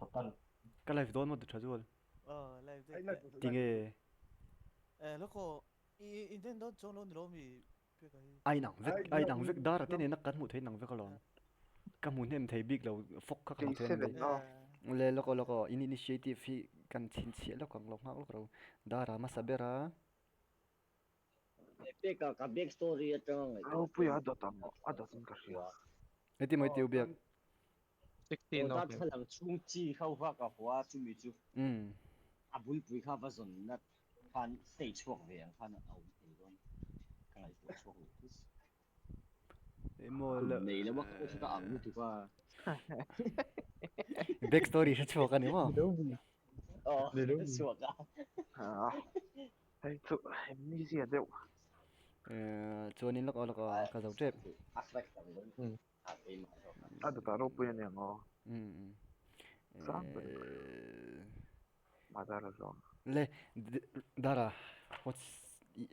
Total. Ka live dawn maw tha zual. Aw live daih teh. Tinge. Eh lak aw i in den dawn chuang lo ni lo mi A inang vek, a inang vek dar a te nena kan hmuh theih inang vek alawm. Ka hmu hnem thei bik lo, fawk kha ka hmu thei a ni. Le lawk aw lawk aw, in initiative hi kan chhinchhiah lawk ang lo nghak lawk ro. Dar a hmasa ber a. Peka ka back story atanga ngaihtuah. Ropui a dawt ang a dawt in ka hria. Heti mai tiu biak. 16 Aw darthlalang chhung chi ho kha ka hua chumi chu a bulpui kha va zawn nat khan stage chhuak ve ang khan a awm thei dawn ka ngaihtuah chhuak lo thut. Emaw Nei lo a ka pawh ka ang lutuk a. Back story hre chhuak a ni maw? Aw hre chhuak a. Hei chu amnesia deuh. Chuanin lawk aw lawk aw ka zo tep. A crack tak dawn. A dawtah ropui a ni ang aw. Sang ber. Madara zawng. Le Dara what's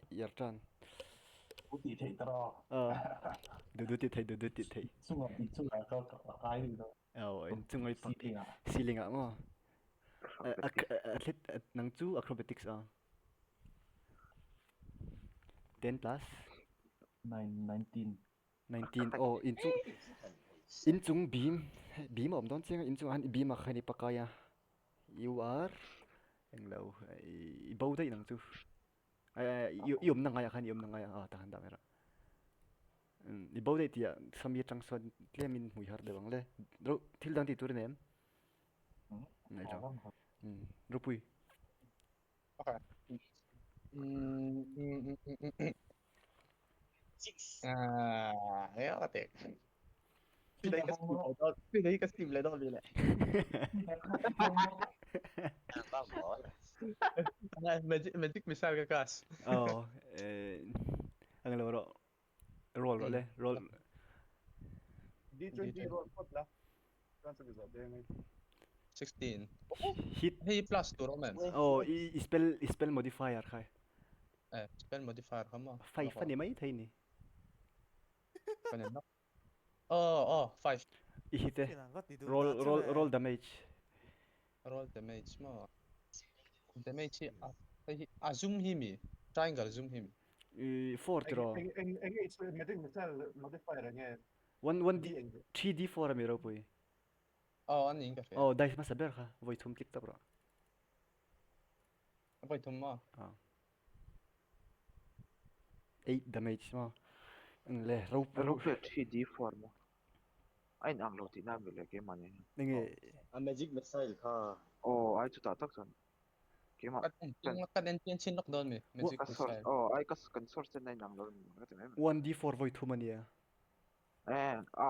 your turn? U tih theih ta rawh. Du du tih theih du du tih theih. Chungah tih chungah ka ka kai ni lo. Aw in chunga i pak ceiling ah maw? Athlete nang chu acrobatics a. 10 plus 9 19 19 aw in chung in chung beam beam a awm dawn chiang a in chungah hian beam ah khan i pakai a you are englo i bo daih nang chu i awmna ngaiah khan i awmna ngaiah ah tah khan dah mai rawh i bo daih tih ah sami atang sawn tlem in hmui har deuh ang le thil dang tih tur i nei em nei lo ropui. Okay. Ah, tek. Pwede ka Steam le dawn mi le. Magic magic missile ka cast. Oh, eh ang lo ro. Roll ro le, roll. D20 roll pot la. Kan sa gizo de ngai. 16. Hit. Hei plus tur awm em? Oh, i spell i spell modifier khai. Eh, spell modifier kha maw? 5 ani mai thei ni. Kan en Oh, oh, 5. I hit e. Roll roll roll damage. Roll damage maw? Damage hi a hei hi a zoom hi mi? Triangle zoom hi mi? I 4 tiraw. Eng eng eng nge magic missile modifier eng nge? 1 1 D 3 D 4 ami ropui. Aw a niin ka hria. Aw dice hmasa ber kha vawi thum click tawp rawh. Vawi thum maw? Aw. 8 damage maw? Eng le ro ro 3D4 maw? A in ang lo tihna mi le keimah nen hian. Enge? A magic missile kha. Aw ai chutah tak chuan keimah kan kan en chian chin lawk dawn mi magic missile. Aw ai ka kan source ten a in ang lo ni ka ti mai mai. 1d4 vawi thum a nia. Eh a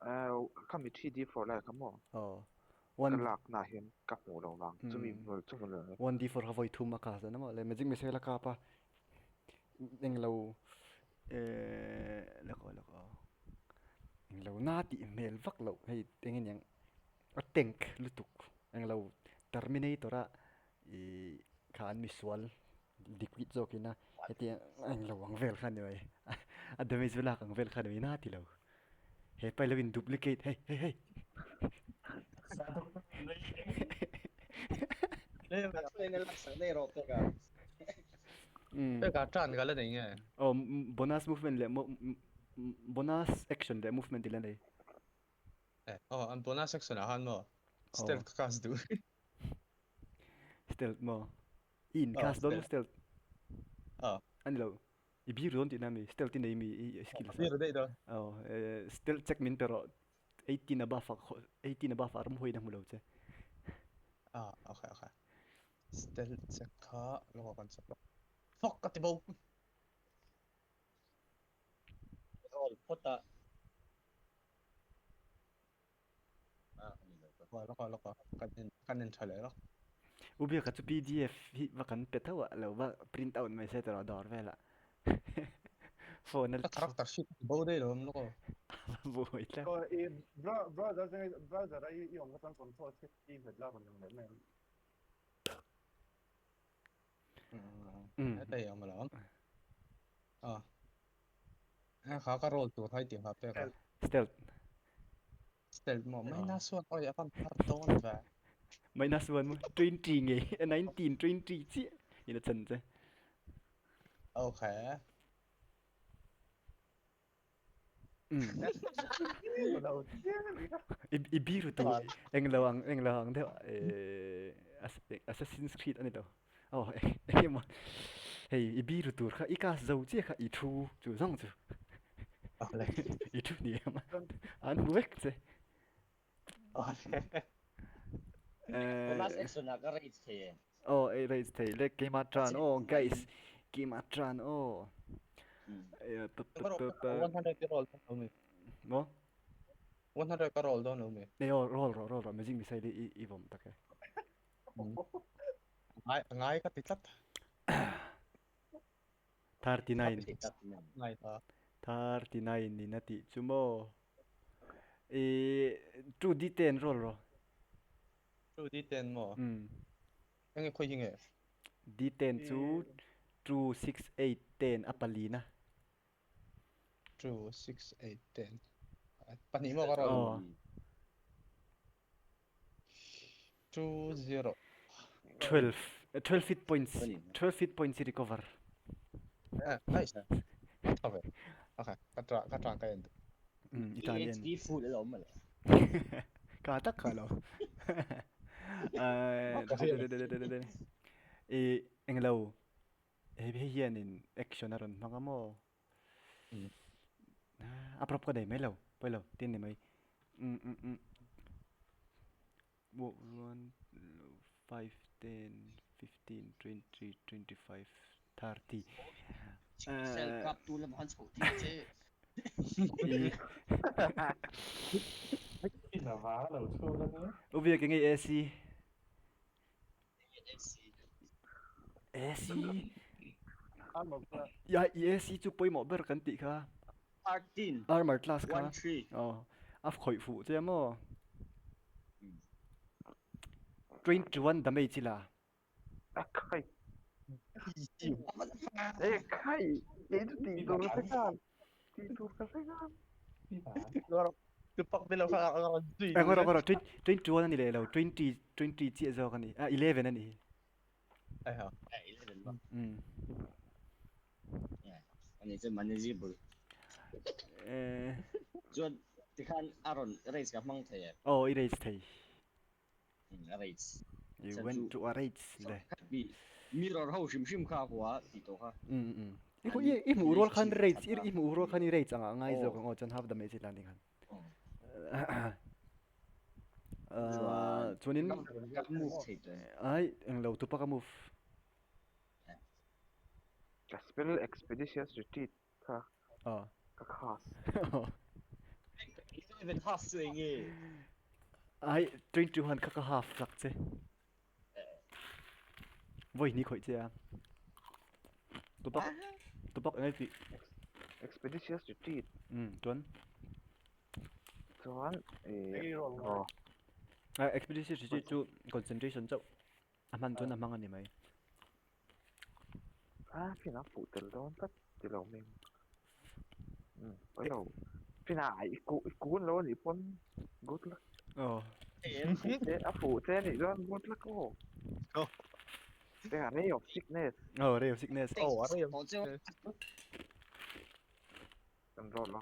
eh khami 3d4 lai kha maw? Aw. Ka lak na hian ka hmuh lo vang chumi chumi lo. 1d4 kha vawi thum a cast a maw le magic missile a kap a englo eh lawk aw lawk aw englo na tih hmel vak loh hei eng nge niang a tank lutuk englo terminator a ih kha an misual liquid zawk in a hetiang englo ang vel kha a ni mai a damage vel lak ang vel kha a ni mai na ti lo. He pai lo in duplicate hei hei hei. Peka tan ka la nei nge. Oh bonus movement leh bonus action leh movement i la nei. Eh oh an bonus action ah khan maw stealth ka cast duh. Stealth maw? I in cast dawn maw stealth? Oh. Ani lo. I bir dawn tihna mi? Stealth i nei mi i skill sa? Bir daih dawn. Aw, stealth check min pe rawh. 18 above ah 18 above ah ram huai na hmu lo che. Ah, okay, okay. Stealth check kha lawng ah kan check lawk. Fuck ka ti bo. Roll phawt a. Ah, ani lo ka. Lawk ah, lawk ah. Kan en kan en tha leh lawk. U Biaka chu pdf hi va kan pe tho ah lo va print out mai se tawrh dawr velah phone a Ka character sheet a bo daih lo awm lawk aw. A buai tlat. Aw i browser browser a i awm kha chuan control shift i hmet la rawn lang leh mai ang. Heta i awm alawm. Aw. Kha ka roll tur kha i tih nghah pek a. Stealth. Stealth maw? Minus one oi a van thar dawn ve. Minus one maw? 20 nge 19 20 chiah in a chan che. Okay. I biru tu eng lo ang eng lo ang deuh eh Assassin's Creed ani lo. Oh eng emaw hei i biru tur kha i cast zo chiah kha i thu chu zawng chu. I thu ni em an hmu vek che. Bonus action ah ka rage thei e. Oh ei rage thei le keimah tran oh guys keimah tran oh. 100 ka roll dawn lo mi. Maw? 100 ka roll dawn lo mi. Nei oh roll rawh roll rawh magic missile i i vawm tak e. Ngai ngai ka ti tlat. 39. Ngai ta. 39 in a tih chu maw? I 2d10 roll rawh. 2d10 maw? Umm. Enge khawi hi nge? D10 chu 2, 6, 8, 10 a palina. 2, 6, 8, 10. Pahnih maw ka roll? Aw. 2, 0. 12. 12 hit points. 12 hit points i recover. Eh, nice. A tha ve. Okay, ka tra ka tang ka en. Mm, i tan en. HP full a lo awm mawle. Ka tak kha lo. I englo hei hei hianin action a rawn hmang a maw? A prop ka nei mai lo, pawi lo, tin ni mai. Um um um. 1, 5, 10, 15, 20, 25, 30. Cell kap tu lam han chhoh tir che. I I la va lo chhuak a nia. U biak enge AC? AC? Ya i AC chu pawimawh ber kan tih kha. 13. Armor class kha. 1 3. Aw. A khawih fuh che maw? 21 damage i la. A khai. E khai. Kei chu tih tur ka hre nghal. Tih tur ka hre nghal. Tupak te lo kha a rawn zui. Eng rawh rawh 21 a ni leh lo 20 20 chiah zawk a ni. A 11 a ni. Ai ha. 11 ba. Ani chu manageable. Eh. Chuan tikhan a rawn race ka hmang thei em? Oh, i race thei. A race. You went to a race le. Mirror ho hrim hrim kha hua ti tawh kha. I i hmuh rual khan race i hmuh rual khan i race anga ngai zawk ang aw chuan half damage i tlan ding khan. Chuanin move thei tawh. Ai englo tupa ka move. Ka spell expeditious retreat kha ka cast. 11 half chu enge? Ai 21 kha ka half sak che. Voi ni khawih che a. Tupak tupak enge tih? Expeditious retreat. Chuan. Chuan eh aw. Expeditious retreat chu concentration chauh a hman chuan a hmang a ni mai. A fina fuh tel dawn tlat ti lo ming. Pawi lo. Fina i ku i kun lo anih pawn good luck. Aw. A fuh che anih chuan good luck aw. Tengah ray of sickness. Aw ray of sickness. Aw a ray of sickness. Kan roll a.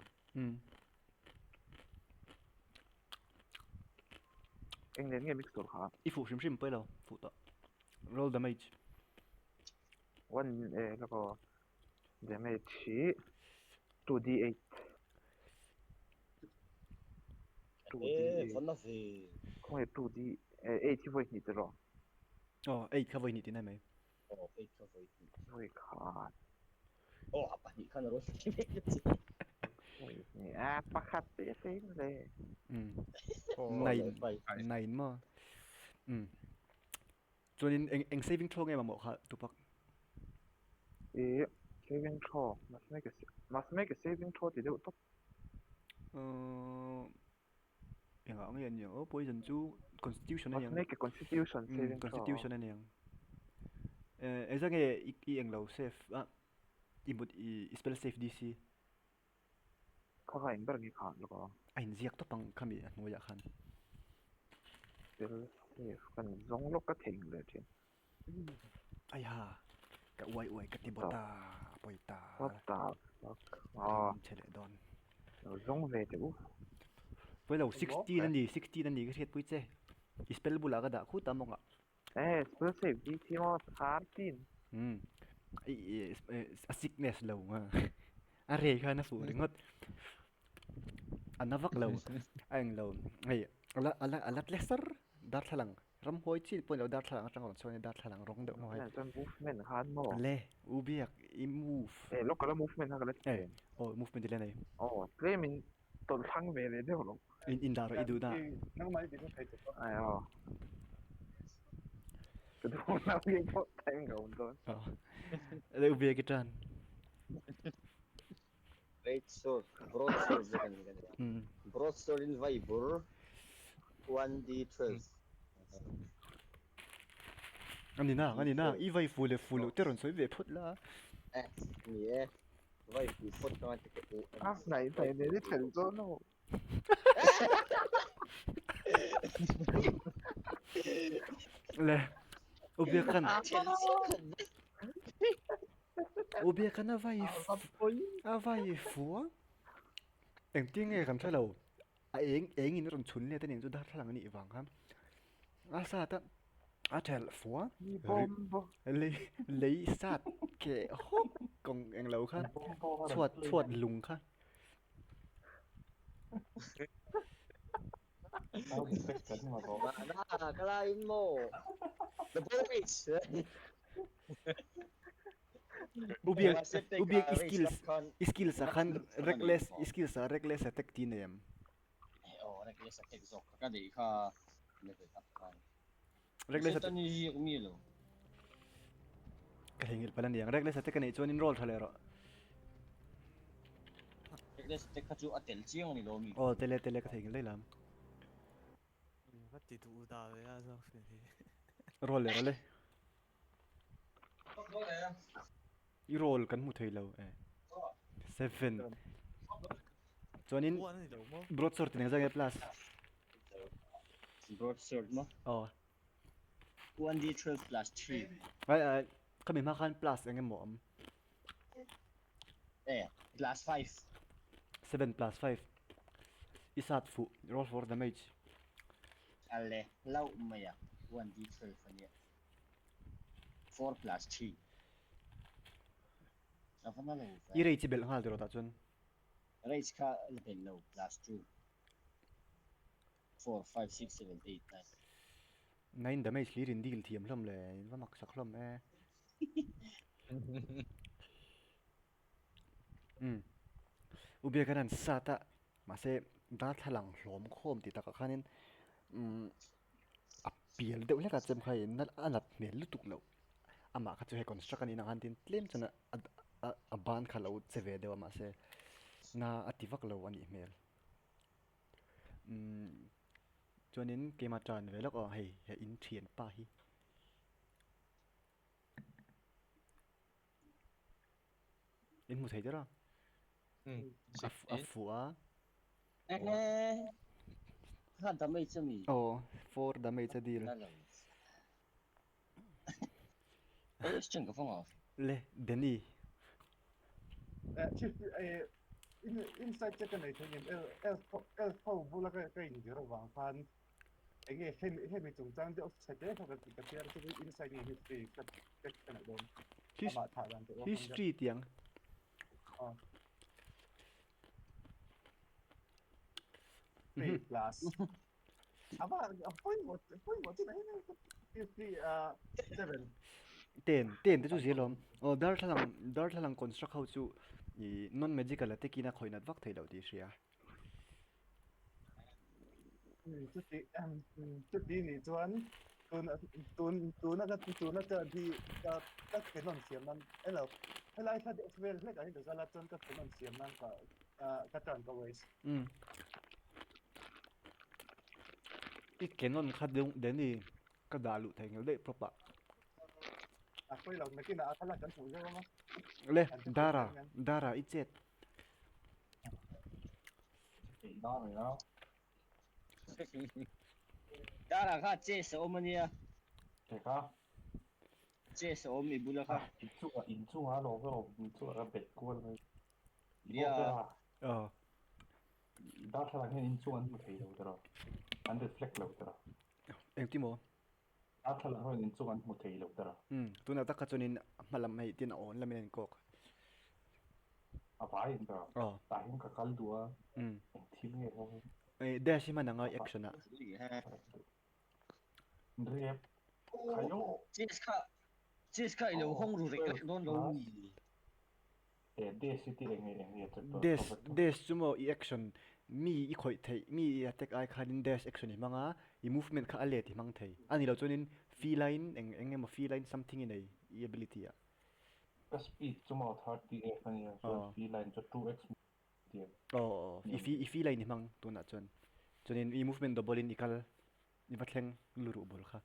Eng nen nge mix tur kha? I fuh hrim hrim pawi lo fuh tawh. Roll damage. One eh lako damage hi 2d8. 2d8. Khawnge 2d 8 hi vawi hnih tiraw? Aw 8 kha vawi hnih tih nai mai. Aw 8 kha vawi hnih. Vawi khat. Aw a pahnih khan a rawn ti ve che. Vawi hnih a pakhat te te in le. Nine nine maw? Chuanin eng eng saving throw nge mamawh kha Tupac? Ih saving throw must make a must make a saving throw ti deuh tawp. Uhh engah nge aniang aw poison chu constitution aniang. Must make a constitution saving throw. Constitution aniang. Eh engzah nge i i englo save a i mut i spell save DC. Kha kha eng ber nge kha lawk a. A inziak tawp ang khami a hnuaiah khan. Spell save kan zawng lawk ka thei ang leh thin. Aiha ka uai uai ka ti bawt a a pawi ta. What the fuck aw. Chhe leh dawn. Lo zawng ve teh u. Pawi lo 16 a ni 16 a ni ka hriatpui che. I spell bulah ka dah khut a mawngah. Eh spell save DC maw 13. Umm a sickness lo nga a rei khan a fuh ringawt a na vak lo a eng lo hei ala ala ala tle sar darthlalang ramhuai chin pawh ni lo darthlalang atang rawn chhuak a nia darthlalang rawng deuh maw hei Chuan movement khan maw le u biak i move eh local a movement kha ka la ti eh aw movement i la nei aw tlem in tawlh thlang ve leh deuh lo in in dah rawh i duh dah Nangmah i ti chu thei tuk a. Ai aw. Ka duh na nge pawh time ka awm dawn. Aw. Le u biak i tan. Great sword, broad sword vek an ni kan nia. Broad sword in vai bur 1d12. Ani na, ani na, i vai fu leh fu loh te rawn sawi ve phawt la. Eh, ni e. Vai fu phawt ka ngai te u. A hnai hnai nen i ṭhen zawn ho. Le, u biak kan. U biak kan a vai a vai fu a. Engtin nge kan hre lo. A eng eng in a rawn chhun let a nih chu darthlalang a nih vang khan. A sat a a thelh fu a. Lei lei sat keh hawk kawng englo kha chhuat chhuat lung kha. Mahna ka la in maw? The boys! Ubiak ubiak i skills i skills ah khan reckless i skills ah reckless attack tih nei em? Aw reckless attack zawk kha ka neih kha level up khan. Reckless attack ni ziak mi lo. Ka hengil pal aniang reckless attack a neih chuan in roll tha leh rawh. Reckless attack kha chu a tel chiang ani lo mi. Aw tel e tel e ka theihnghilh daih lam. Va ti duh da ve a zawk sin hi. Roll leh rawh le. I roll kan hmu thei lo e. 7. Chuanin broadsword tin engzah nge plus? Broadsword maw? Aw. 1d12 plus 3. Ai ai khami hma khan plus eng emaw awm. E plus 5. 7 plus 5. I sat fuh roll for damage. Ale hlauh mai a 1d12 ania. 4 plus 3. A va na lo ve. I rage i belh nghal tiraw tah chuan. Rage kha la belh lo plus 2. 4 5 6 7 8 9. 9 damage hlir in deal thiam hlawm le in va mak sak hlawm e. Umm. U Biakan an sat a mahse darthlalang hlawm khawm tih takah khanin umm a pial deuh hlek a chem kha in a nat hmel lutuk loh amah kha chu hei construct a nih nang khan tin tlem chuan a a ban kha lo che ve deuh a mahse na a ti vak lo a nih hmel umm chuanin keimah tan ve lawk aw hei he in thianpa hi. In hmu thei der a. A a fuh a. Kha damage a mi? Aw, 4 damage a deal. Eh, strength ka fanga. Le, Danny. Eh, chief, eh, in inside check ka nei thei ngem elf elf ho bula ka ka inzir avang khan Enge hemi hemi chungchang deuh chhe te kha ka ka chhiar chu inside nge history ka check ka neih dawn. Amah thah dan te awm History tiang. Aw. 3 plus. Ava a pawimawh pawimawh chin ah hian history 7. Ten ten te chu zel awm. Aw darthlalang darthlalang construct ho chu i non magical attack in a khawih nat vak theih loh tih i hria. Chuti chuti nih chuan tun tun tuna ka tuna ka hi ka ka thenawn siam nan elo helai thla deuh vel hlek ah hian ka kal a chuan ka thenawn siam nan ka ka turn ka waste. Umm i kenawn kha deuh Danny ka dah luh theih nghal daih prop ah. A pawi lo nakinah a thlalak kan hmuh zeuh ang a. Le Dara Dara i chet. Darah kha chess a awm ania. Eka. Chess a awm i bula kha. In chungah in chungah lo ka awm in chungah ka bet kual mai. Nia. Aw. Darthlalang hian in chung an hmu thei lo tiraw. An reflect lo tiraw. Engti maw? Darthlalang hian in chung an hmu thei lo tiraw. Umm tunah tak kha chuanin hma lam hei tin a awn lamin a inkawk. A vai in tiraw. Aw. Tah hian ka kal duh a. Umm. Eng thil nge ho hi. Eh dash hi hman anga action ah. Rep. Khayo. Chess kha chess kha ilo hawng ru rek rek dawn lo mi. Eh dash hi tih eng nge eng nge check Dash dash chu maw i action mi i khawih theih mi i attack ai khanin dash action i hmang a i movement kha a let i hmang thei a ni lo chuanin feel a in eng eng emaw feel a in something i nei i ability ah. Ka speed chu maw 30f a nia chuan feel a in chu 2x tiang. Aw aw i feel i feel a in i hmang tunah chuan chuanin i movement double in i kal i va thleng luruh bul kha.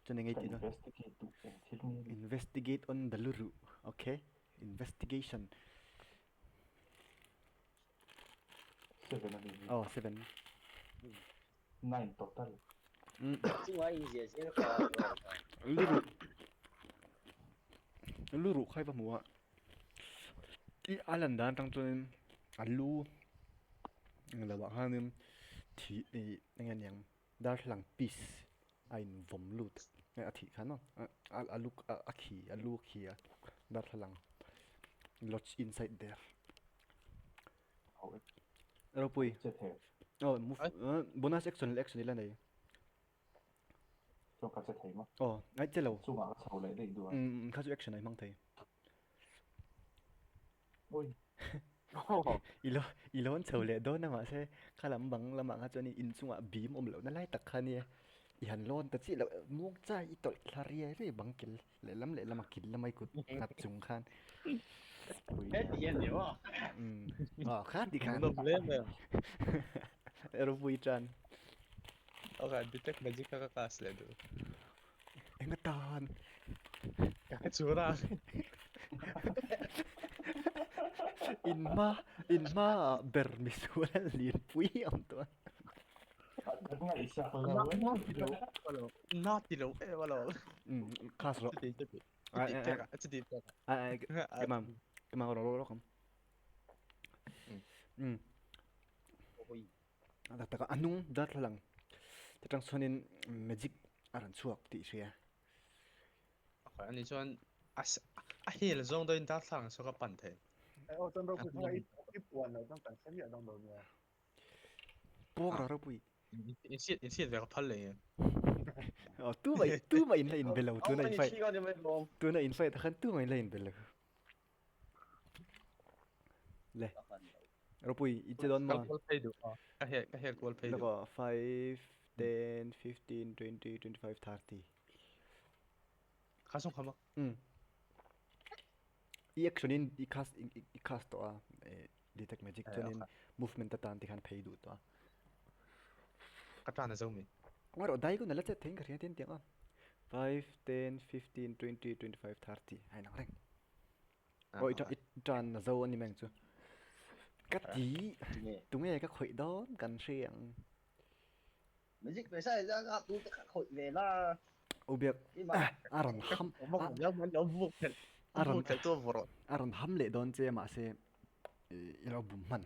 Chuan eng Ka investigate duh eng thil nge ni? Investigate on the luruh okay investigation. 7 a ni. Aw 7. 9 total. Chungah inziah zel kha Luruh luruh kha i va hmu a i a lan dan atang chuanin a lu englo ah khanin thih ih eng nge niang darthlalang piece a in vawm lut a thih khan maw a lu a khi a lu a khi a darthlalang lodge inside there. Ropui. Aw move bonus action leh action ila nei. Chuan ka che thei maw? Aw, ai che lo. Chungah ka chho leh daih duh a. Umm, kha chu action ah i hmang thei. Ui. I lo, i lawn chho leh dawn a mahse kha lam bang lamah kha chuan in chungah bim awm lohna lai tak kha nia i han lawn ta chiah loh muang chai i tawlh thla riai riai bang kil lehlam lehlam a kil lamai kut nghat chung khan. Heti a ni maw? Umm, aw kha ti khan. Hmuhnawm hle mai a. Ropui tan. Okay, detect magic kha ka cast leh duh. Enga tan. Ka chura. In hma, in hma ah ber misual a lian pui ang tawh a. Ka ngaihsak lo e. Na ti lo alo. Na ti lo em alo. Um, cast rawh. Chuti chuti. Chuti pek ah, chuti pek ah. Ai ai, kemang, kemang rawh rawh rawh kam. Um. A tak taka a hnung darthlalang te tang chuanin magic a rawn chhuak tih i hria. A ni chuan a a hel zawng dawhin darthlalang saw ka pan thei. Eh aw chuan ropui kha i puan lo chuan kan hre miah dawn lo nia. Puak ra ropui. In hriat in hriat ve ka phal leh nge. Aw tu mah tu mah in la in be lo tuna in fight tuna in fight ah khan tu mah in la in be lo. Le. Ropui i che dawn maw? Kal kual phei duh a. Ka hel ka hel kual phei duh. Laka 5 10 15 20 25 30. Kha sawng kha maw? Um. I action in i cast i cast tawh a detect magic chuanin movement atan tikhan phei duh tawh a. Ka tan a zo mi. Ngarawh dai kun ala chet thei in ka hria tin tiang a. 5 10 15 20 25 30 a inang reng. Aw i tan na zo a ni meng chu. Ka ti tunge ka khawih dawn kan hre ang. Magic ve sai za ka tu te ka khawih ve la. U biak a rawn ham a rawn a rawn ham leh dawn che mahse i lo bum hman.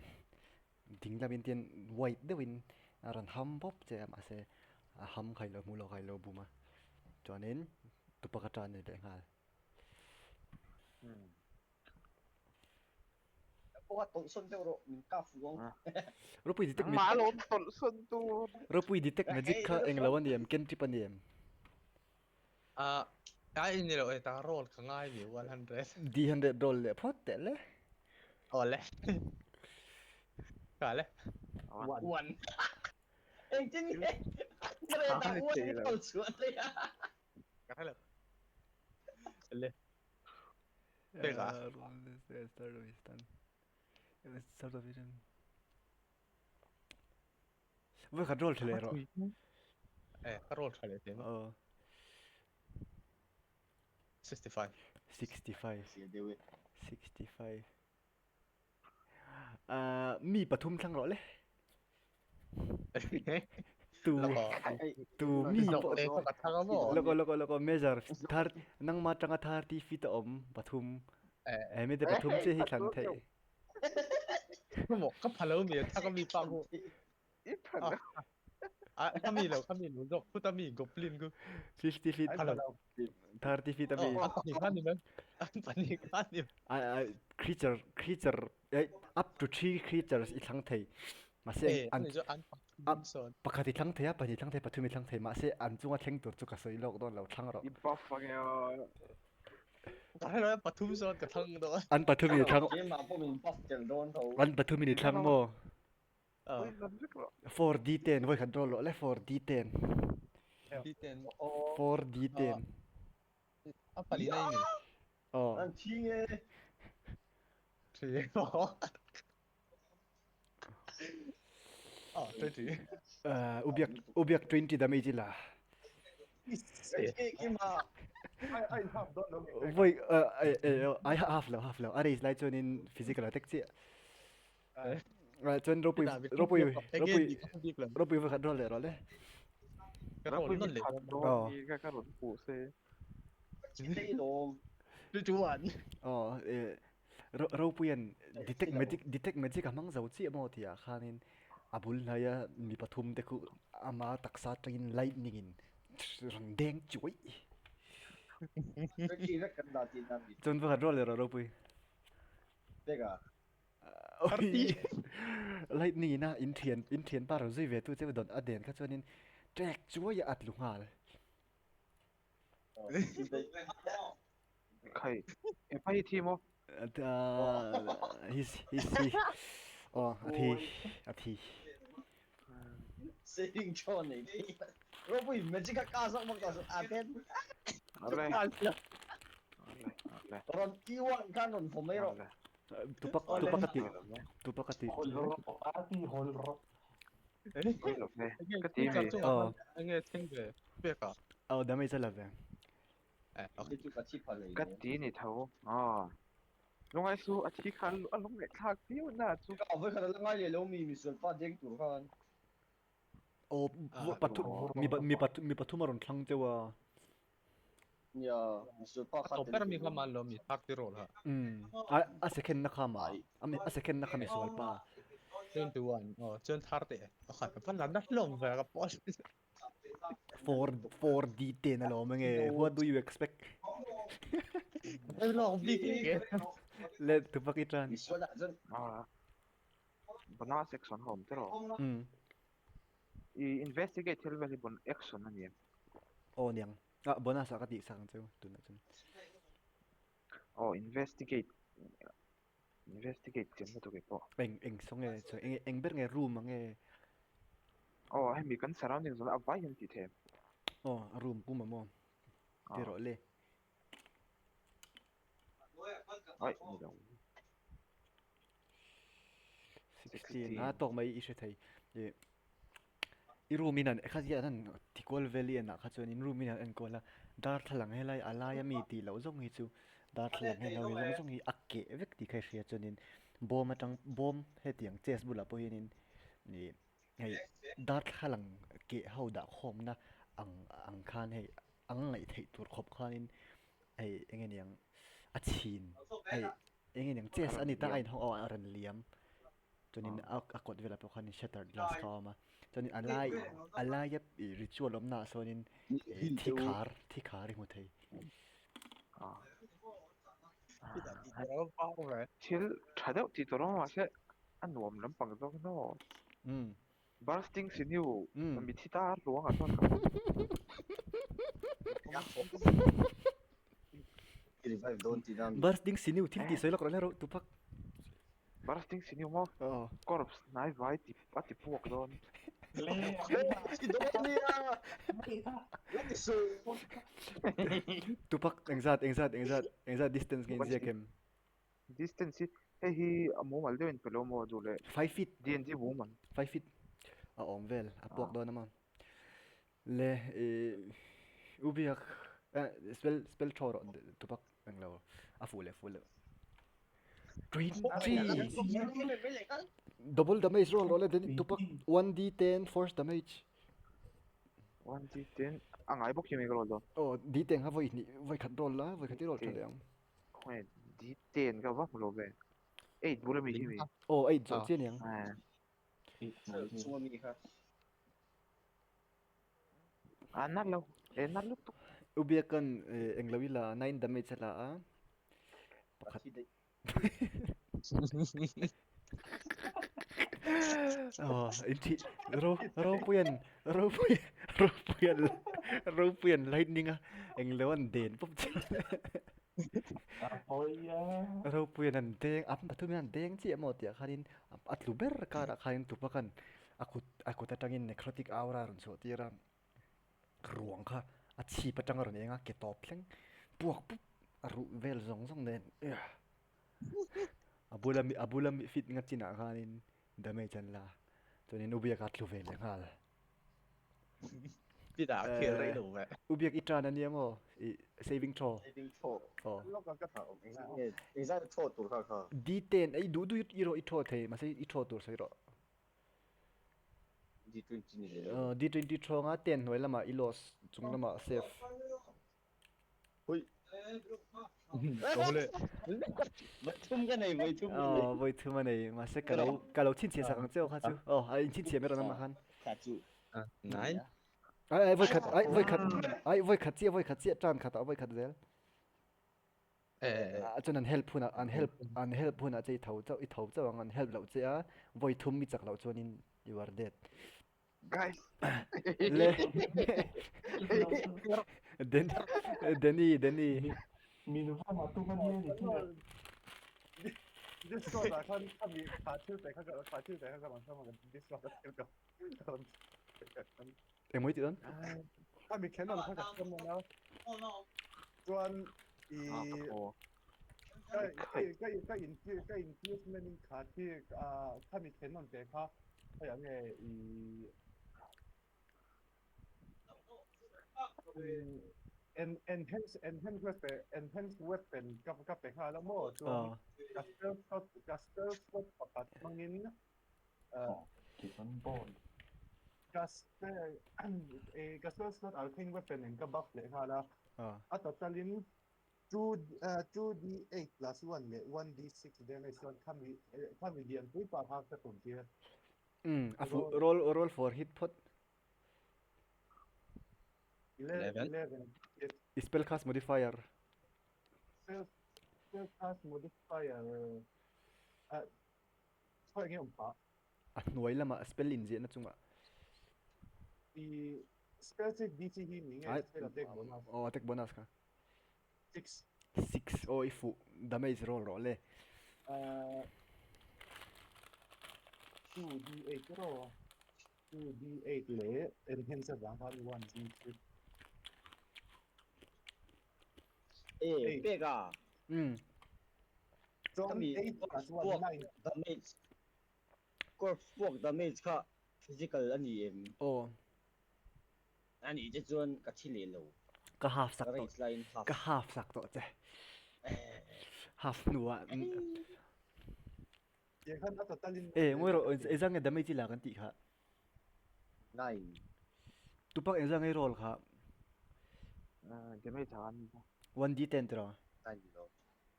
Ding lamin tian white deuhin a rawn ham bawp che a mahse a ham kha i lo hmu lo kha i lo bum a. Chuanin tupa ka tan ni leh nghal. Pawh a tawlh sawn deuh rawh min kap fu ang. Ropui detect Nangmah alawm tawlh sawn tu. Ropui detect magic kha englo a ni em? Cantrip a ni em? Ah, ai ni lo e ta roll ka ngai mi 100. D100 roll leh phawt teh le. Aw le. Ka le. One. Engtin nge? Ka le ta one roll chhuah leh a. Ka hre lo. Le. Teka. Start of his turn. Start of his turn. Voi khat roll tha leh rawh. Eh, ka roll tha leh teh. Oh. 65. 65. 65. Ah, mi pathum thlang rawh le. Tu tu mi pawh loko loko loko measure thar nangma tanga 30 feet a awm pathum eh mi te pathum che hi thlan thei mo ka phalo mi thaka mi pa ku Ah, ka mi lo, ka mi lo zawk. Khuta mi goblin ku. 50 feet. Phalo. 30 feet a mi. An pahnih khan ni mai. An pahnih khan ni. Creature, creature, up to 3 creatures i thlang thei. Mahse an an pakhat i thlang thei a, pahnih i thlang thei, pathum i thlang thei. Mahse an chunga thleng tur chu ka sawi lawk dawn lo, thlang rawh. I buff ang e aw. Ka hre lo e, pathum sawn ka thlang dawn. An pathum in i thlang. Keimah pawh min buff tel dawn tho. An pathum in i thlang maw? 4D10 voi khat roll rawh le 4D10. D10. 4D10. A pali na ini. Oh. An thi nge. Thi. Oh, 20. Ubiak ubiak 20 damage ila. Ai half don lo. Voi ai half lo half lo. A raise lai chuan in physical attack chi. Chuan ropui ropui ropui ropui va khat roll leh rawh le. Ropui min khat dawn ni ka ka rawn hmuh se. Aw ropuian detect magic detect magic a hmang zo chiah maw tih ah khanin a bul hnaia mi pathum te khu ama taksa atangin lightning in rawn deng chuai. Chuan va khat roll leh rawh ropui. Lightning ina in thian in thian pa rawn zui ve tu che dawn a den kha chuanin trek chuai a at lu nghal. Khai. E pai thi mo. He's he's he. Oh, a thi. A thi. Saving throw nei thi. Ropui magic a ka zawk bawk tawh chu a ten. Ale. Ale. Ale. Rawn T1 khan rawn vawm mai rawh. Tupak tupak a ti. Tupak a ti. Hol ro. A ti hol ro. Ka ti mi. Oh. Enge thleng ve pek a. Oh, damage a la ve. Ka ti ni tho. Ah. Lungai su a thi khan a lung leh thlak viau na chu. Ka vawi khat a la ngai leh lo mi misual pa deng tur khan. Aw pathum mi mi mi pathum a rawn thlang cheu a. Nia misual pa kha tel. Ber mi kha man lo mi thak ti roll ha. Um a a second na kha ma a second na kha misual pa. 21 aw chuan thar teh a khat a van la na hlawm ve ka pawh. 4 4D 10 alawm ange what do you expect Lawng bik nge le tupak i tan bonus action hom tero i investigate thil vel hi bon action ani oh niang ah bonus a ka tih sak ang cheu tunah chuan oh investigate Investigate chiam lutuk e pawh. Eng eng saw nge chu eng eng ber nge room ang nge? Aw hemi kan surrounding zawn a vai hian tih theih em? Aw a room pum a maw? Ti rawh le. Ai ni lo. 16 a tawk mai i hre thei. I room in an kha ziah an ti kual vel i en ah kha chuan in room in an enkawl a darthlalang helai a laia mi tih loh zawng hi chu darthlalang heng ho hi zawng zawng hi a keh vek tih kha i hria chuanin bawm atang bawm hetiang chest bulah pawh hianin ih hei darthlalang keh ho dah khawmna ang ang khan hei ang ngaih theih tur khawp khanin hei eng nge niang a chhin hei eng nge niang chest a ni ta a inhawng aw a rawn liam. Chuanin a a kawt velah pawh khanin shutter glass kha a awm a, chuanin a lai a laia ih ritual awmna ah sawnin ih thi khar thi khar i hmu thei. Thil tha deuh tih tur awm mahse a nuam lampang zawk in aw. Bursting sinew mithi ta ruangah chuan ka Bursting sinew thil tih sawi lawk rawh le rawh tupak. Bursting sinew maw? Corpse hnai vai ti a ti puak dawn. Tupak engzat engzat engzat engzat distance nge inziak em? Distance hi hei hi a mumal deuh in pe lo maw duh leh. 5 feet. D&D mumal. 5 feet a awm vel a puak dawn a maw. Le i u biak spell spell thaw rawh tupak englo a fuh leh fuh leh. 20 Double damage roll rawh le then tupak 1d10 force damage. 1d10 a ngai bawk hi mai ka roll dawn. Aw d10 kha vawi hnih vawi khat roll la vawi khat i roll tha leh ang. Khawnge d10 ka va hmu lo ve. 8 bul ami hi mi. Aw 8 zawh chiah aniang. Chunga mi kha. A nal lo e nal lutuk. Ubiakan englo ila 9 damage a la a. Pakhat. Oh, in thi ro ropuian ropui ropuian ropuian lightning a englo an den pawp chu. Ropuian an deng a pathum hian an deng chiah maw tih ah khanin a tlu ber karah khanin tupakan a kut a kut atangin necrotic aura a rawn chhuah tir a ruang kha a chhip atang a rawn eng a ke tawp thleng puak pup a ruh vel zawng zawng nen a bula mi a bula mi fit nga chinah khanin damage an la chuanin ubiak a tlu ve leh nghal Tita a khel rei lo ve. Ubiak i tan ania maw i saving throw. Saving throw. Aw. Engzat throw tur kha kha. D10 ei duh duh i rawh i throw thei mahse i throw tur sawi rawh. D20 ni leh lo. D20 throw anga 10 hnuai lamah i loss chung lamah save. Hui. Vawi thum ka nei, vawi thum ka nei. Aw, vawi thum a nei. Mahse ka lo ka lo chhinchhiah sak ang che aw kha chu. Aw, a inchhinchhiah mai rawh namah khan. Kha chu. Nine. Ai ai vawi khat ai vawi khat ai vawi khat chiah vawi khat chiah tan khatah vawi khat zel. A chuan an help hunah an help an help hunah che i tho chauh i tho chauh ang an help loh che a vawi thum i chak loh chuanin you are dead. Guys. Le. Den Danny Danny. Min vawm a tum a nia ni khi. Discord ah khan khami kha thil te kha kha thil te kha ka rawn hre maw Discord a thil ka rawn Engmaw i tih dawn? Khami khen ang kha ka hre maw na. Chuan i ka ka ka in ka inducement in kha khi khami khen ang te kha hei ang nge i Enhance enhance weapon enhance weapon ka ka pe nghal a maw chuan ka spell slot ka spell slot pakhat hmangin ka spell ka spell slot arcane weapon in ka buff leh nghal a a total in 2 2d8 plus 1 leh 1d6 damage chuan khami khami lianpui pa kha ka tum tir. Um a fuh roll roll for hit phawt. 11. I spell cast modifier. Spell spell cast modifier ah khawi enge awm pah. A hnuai lamah spell inziahna chungah. I spell check DC hi ni nge spell attack bonus. Aw attack bonus kha. 6. 6 aw i fuh damage roll rawh le. Uh, 2d8 rawh. 2d8 leh enhance avang khan 1d6. E pek a. Um. Chuan 8 plus 1 9. Damage. Corpse puak damage kha physical a ni em? Aw. A nih te chuan ka thi leh lo. Ka half sak Ka tawh. rage laiin half. Ka half sak tawh che. Half hnuah. Tiang khan a total in. E ngawi rawh engzah nge damage i la kan tih kha? 9. Tupak engzah nge i roll kha? Damage a an. 1d10 tiraw? 9 lo.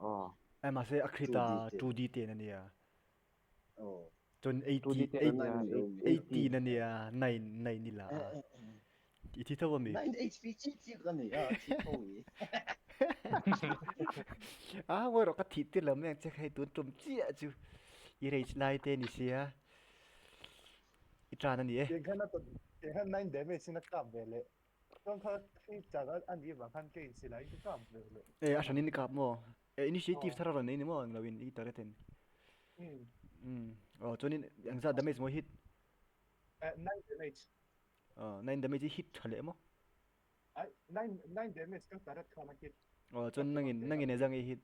Aw. Ai mahse a crit a 2d10 a nia. Aw. Chuan 80 18 a nia 9 9 i la a. I thi tho a mi? 9 HP chi chi ka nei a thi tho i. A ngawi rawh ka thih tir lo mai ang che hei tun tum chiah chu i rage lai te ni sia i tan a ni e. Tiang khan a tiang khan 9 damage in a kap ve leh. Chuan kha khi chak a nih vang khan ka insilai in ka kap ve leh. E a hran in i kap maw? E initiative thar a rawn nei ni maw englo in i target in. Um aw chuan in engzat damage maw hit? 9 damage. Aw 9 damage i hit tha leh maw? Ai 9 9 damage ka target khan a hit. Aw chuan nangin nangin e zang i hit.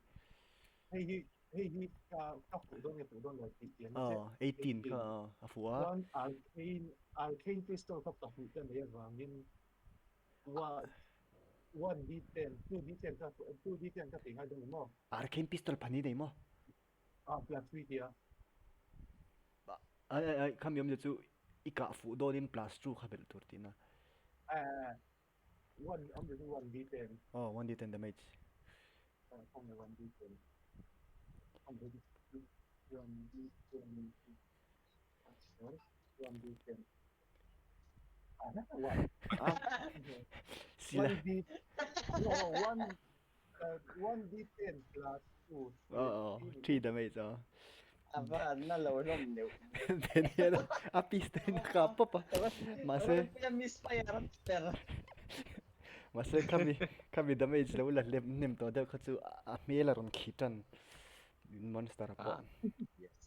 Hei hi hei hi ka ka fuh dawn nge fuh dawn lo tih tiang che. Aw 18 kha aw a fuh a. Chuan arcane arcane pistol kha pahnih te nei avangin 1 1d10 2d10 ka 2d10 ka tih ngai dawn maw? Arcane pistol pahnih nei maw? Ah plus 3 tia. Ai ai ai khami awmzia chu i kah fuh dawnin plus 2 kha belh tur tihna. Ai ai ai one awmzia chu 1d10. Aw 1d10 damage. Ah khawng 1d10. Awmzia chu 1d10 sorry 1d10. Ah one. Sila. 1d no 1 1d10 plus 2. Aw aw 3 damage aw. A va an na lo hlawm deuh. Daniel a pistol in a kap pawp a. Mahse. Misfire a per. Mahse khami khami damage lo la hlem hnem tawh deuh kha chu a hmel a rawn khi tan monster a pawh. Yes.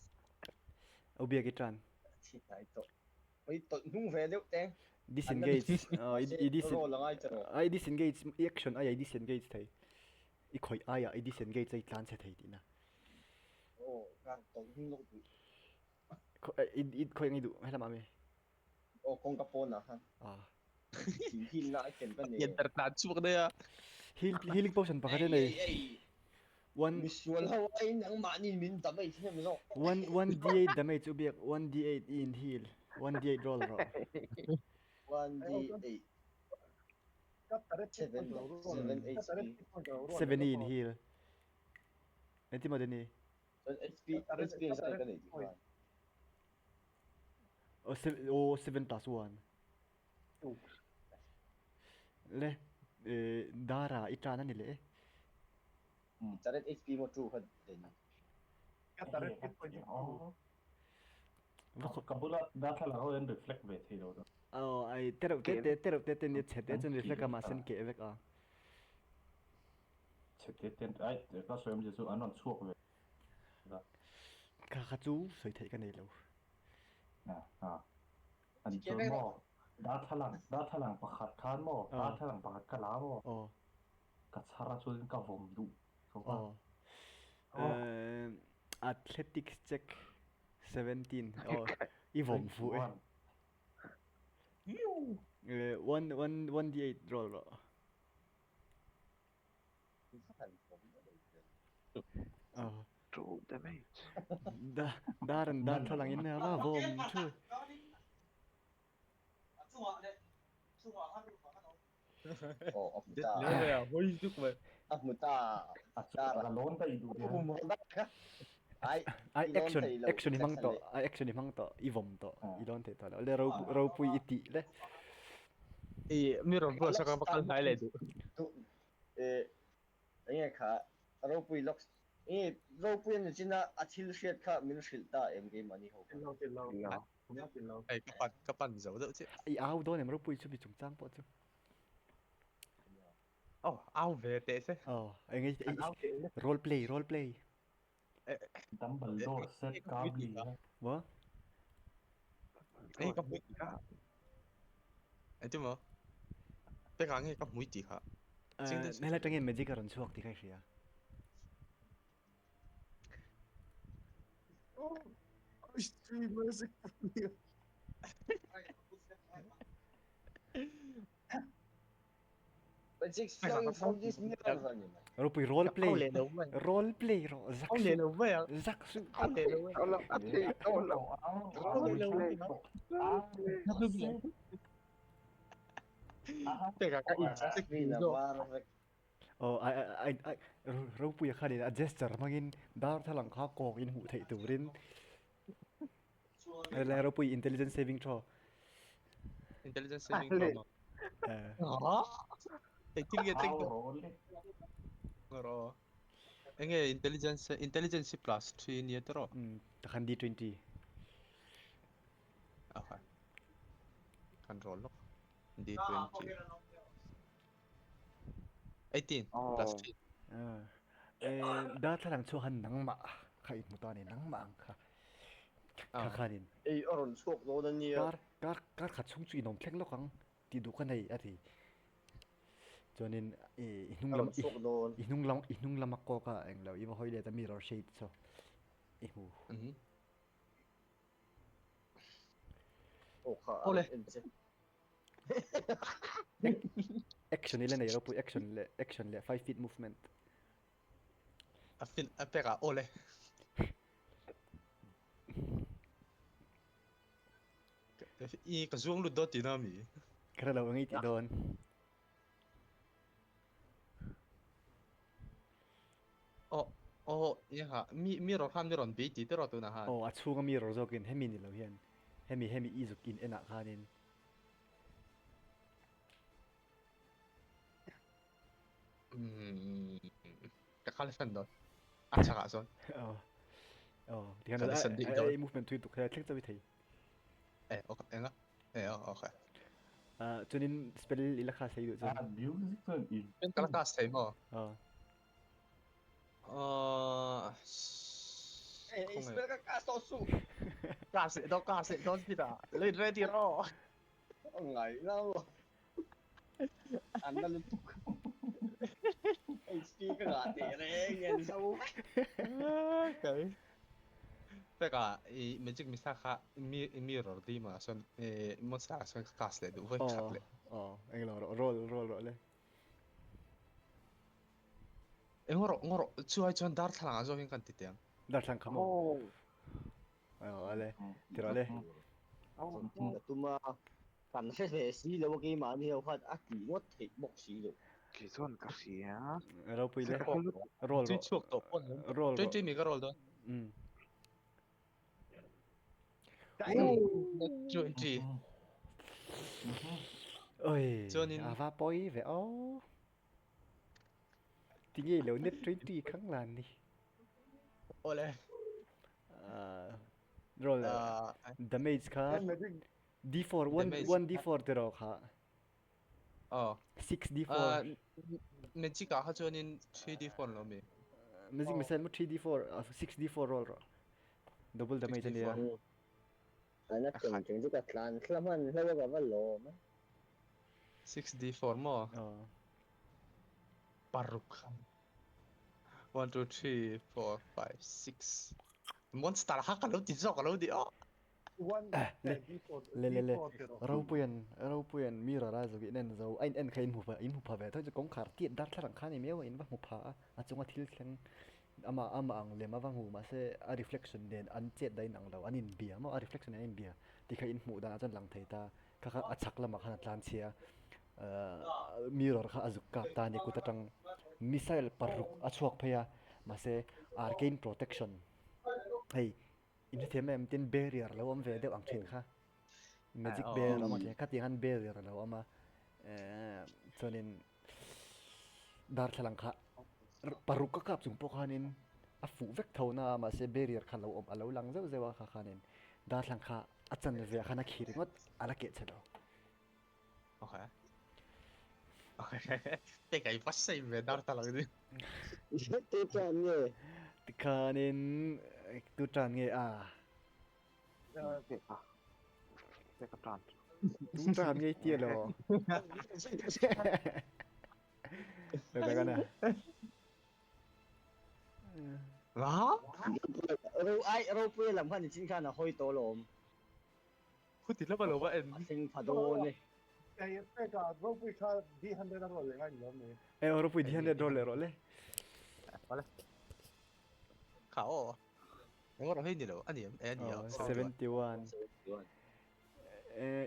U biak i tan. Thi hnai tawh. Oi tawlh hnung ve deuh te. Disengage. Aw i dis Roll a ngai che rawh. Ai disengage i action aia i disengage thei. I khawih aia i disengage a i tlan chhe thei tihna. Aw ka tawlh hnung lawk duh. I i khawih ang i duh helamah mi. Aw kawngka pawnah khan. Ah. Thing heal na item ka nei. Yan tar tlan chhuak daih a. Heal healing potion pakhat a nei. One Misual ho aiin nangmahni min damage hnem zawk. One one D8 damage u biak one D8 i in heal one D8 roll rawh. One D8. 7 7 HP. 7 i in heal. Engtin maw Danny? Chuan HP HP engzat ka nei tih khan. Aw seven aw 7 plus 1. Le Dara i tan a ni leh e. Taret HP maw 2 kha den. Ka taret hit point 2. Ka bula darthlalang ho hian reflect ve thei lo. Aw ai tereuh te te tereuh te te nia chhe te chuan reflect a mahse an keh vek a. Chhe te ten ai ka sawi awmzia chu an rawn chhuak ve a. Kha kha chu sawi theih ka nei lo. A a ni chuan maw darthlalang darthlalang pakhat khan maw darthlalang pakhat ka la maw ka chhar a chuan ka vawm duh tho a. Athletics check 17 aw i vawm fuh e. One one one d eight roll rawh. True damage. Da daran darthlalang in a vawm thu. Ai action action i hmang tawh ai action i hmang tawh i vawm tawh i lawn thei tawh lo le ropui i tih le. I mi rawn buat sak a va kal hnai leh duh. Enge kha ropui lawk nge ropui a ni chin a a thil hriat kha min hrilh ta em keimahni ho kha. Hei ka pan ka pan zo deuh chiah. I au dawn em ropui chu mi chungchang pawh chu. Oh au ve teh se. Oh enge role play role play. Dumbledore set kabli. Maw? Enge ka hmui tih kha. Engtin maw? Pekah nge ka hmui tih kha. Hmel atangin magic a rawn chhuak tih kha i hria. Oh, streamers. Magic flowing from this mirror ani mai. Ropui role play. Role play rawh zak suh. Zak suh. Oh ai ai ai ropui a khanin a gesture hmangin darthlalang kha kawk in hmuh theih turin ropui intelligence saving throw. Intelligence saving throw maw? Engtin nge thleng tawh? Rawh. Enge intelligence intelligence hi plus 3 nia te rawh. Um takhan D20. Okay. Kan roll lawk. D20. 18 plus 3. Ah. Eh darthlalang chu han nangmah kha in hmu ta ni nangmah ang kha. Kha khanin. Ei a rawn chhuak dawn a nia. Kar kar kar khat chhung chu in awm thleng lawk ang tih duh ka nei a ti. Chuanin i i hnung lam i hnung lam i hnung lama kawk a englo i va hawi let a mirror shade saw i hmu. Aw kha a en che. Action i la nei ropui action leh action leh 5 feet movement. A fin a pek ah awle. I ka zuang lut dawn tihna ami? Ka hre lo ang i tih dawn. Aw aw i ha mi mirror khan mi rawn bei tih te rawh tunah han. Aw a chhunga mirror zawkin hemi ni lo hian hemi hemi i zuk in enah khanin. Umm ka kal hran dawn a chhakah chuan. Aw aw tikhan a i movement thui tuk he thleng chauh i thei. Eh ok enga eh ok. Ah chuanin spell i la cast thei duh chuan. Ah music chuan in. Spell ka la cast thei maw? Aw. Aw Eh spell ka cast tawh suh. Cast leh dawn cast leh dawn chutah lo in ready rawh. Ngai lo. An la lutuk. HP ka ngah teh reng hian zo. Okay. Peka i magic missile kha mi mirror demon ah sawn eh monster ah sawn ka cast leh duh vawi khat leh. Aw eng lo rawh roll roll rawh le. E ngaw rawh ngaw rawh chu ai chuan darthlalang ah zawk hian kan ti teh ang. Darthlalang kha maw? Aw ale ti rawh le. Ka tum a kan hre ve si lo a keimahni ho khan a tih ngawt theih bawk si lo. Kei chuan ka hria. Ropui le. Roll rawh. Chhuak tawh pawn. Roll rawh. Tui mi ka roll dawn. Um. 20. Oi. Chuanin ava pawi ve aw. Tinge lo net 20 khang lan ni. Ole. Roll damage kha D4 1 1D4 ti rawh kha. Oh. 6d4. Ah, magic ah kha chuanin 3d4 lo mi. Magic missile mo 3d4, 6d4 roll rawh. Double damage ania. Ana teng teng chu ka tlan thla hman hlo a ka va lawm a. 6d4 maw? Aw. Paruk. 1 2 3 4 5 6. Monster kha ka lo ti zawk a lo ni aw. Le le le le Ropuian Ropuian mirror a zawih in en zo a in en kha in hmu in hmu pha ve tho chu kawngkhar tiat darthlalang kha a ni miau a in va hmu pha a a chunga thil thleng ama ama ang lem a va hmu mahse a reflection nen an chet dahin ang lo an inbia maw a reflection nen an inbia ti kha in hmuh danah chuan lang thei ta kha kha a chhak lamah khan a tlan chhia ahh mirror kha a zuk kap ta a ni kut atang missile paruk a chhuak phei a mahse arcane protection hei In hrethiam em tin barrier lo awm ve deuh ang thin kha. Magic barrier awm ang thin kha tiang khan barrier lo awm a. Chuanin darthlalang kha paruk ka kap chung pawh khanin a fuh vek tho na a mahse barrier kha lo awm a lo lang zeuh zeuh a kha khanin darthlalang kha a chan ve ah khan a khi ringawt a la keh che lo. Okay. Okay. Teka i va save ve darthlalang ni. Tu tan nge? Tikhanin tu tan nge a? Teka. Teka tan. Tu tan nge tia lo. Teka kana. La? Ro ai ropui lam khan i chin khan a hawi tawh lawm. Khuti lama lo va en. A thleng pha dawn e. Ei peka ropui kha D100 a roll leh ngai ni lo mi. E aw ropui D100 roll leh rawh le. Awle. Kha aw. Eng rawh hei ni lo ani em e ani a. 71.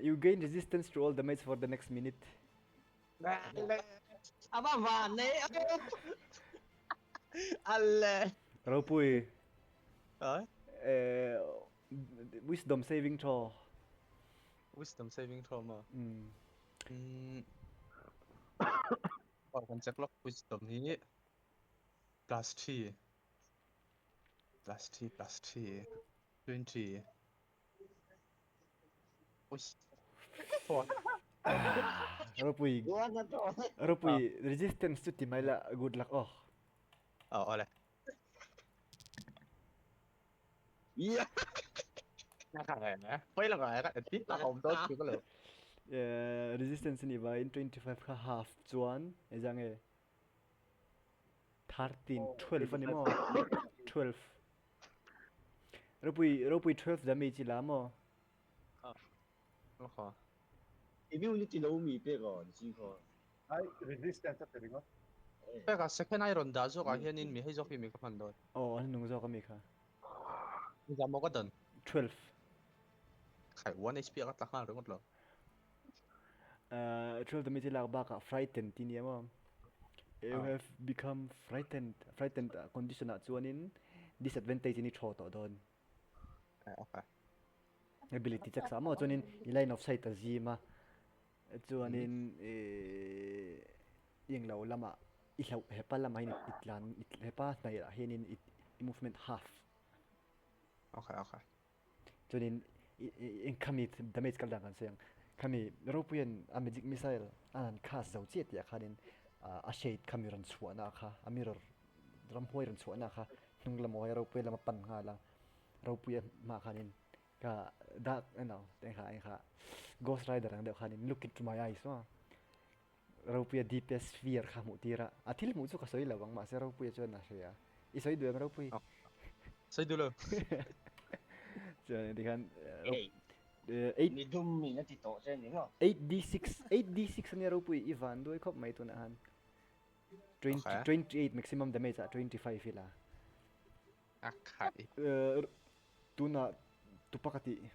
You gain resistance to all damage for the next minute. Ava van nei. Alle. Ropui. Ai. Wisdom saving throw. Wisdom saving throw maw? Umm. Aw kan check lawk wisdom hi plus 3 plus 3 plus 3 20 Ui four Ropui Ropui resistance chu ti mai la good luck aw. Aw awle. Resistance ni vaiin 25 kha half chuan eza nge 13 12 ani maw 12 ropui ropui 12 damage i la maw Immunity lo mi pek aw ni chin khaw. Ai resistance a pe ringawt. Peka second iron dah zawk ah hianin mi hei zawk hi mi ka hman dawn. Aw an nung zawk ami kha. Engzah maw ka dan? 12. Khai 1 HP a ka tla nghal ringawt lo. 12 damage i lak bakah frightened tih nia maw. You have become frightened frightened condition ah chuanin disadvantage in i thaw tawh dawn. Okay. Ability check sa maw chuanin i line of sight a zim a chuanin i englo lamah i hlauh hepa lamah hian i tlan hepa hnaih ah hianin i movement half. Okay okay. Chuanin eng khami damage kal dan kan sawi ang khami ropuian a magic missile a han cast zo chiah tih ah khanin a shade khami rawn chhuahna kha a mirror ramhuai rawn chhuahna kha hnung lam awi ropui lama pan nghal a ropuia hmaah khanin ka dark emaw eng kha eng kha ghost rider ang deuh khanin look into my eyes maw ropuia deepest fear kha hmuh tir a a thil hmuh chu ka sawi lo ang mahse ropuia chuan a hria i sawi duh em ropui sawi duh lo chuan tikhan eight mi dum in a ti tawh che ni maw 8d6 8d6 ania ropui i van duai khawp mai tunah khan 20 28 maximum damage ah 25 ila A khai. Tunah tupa ka tih.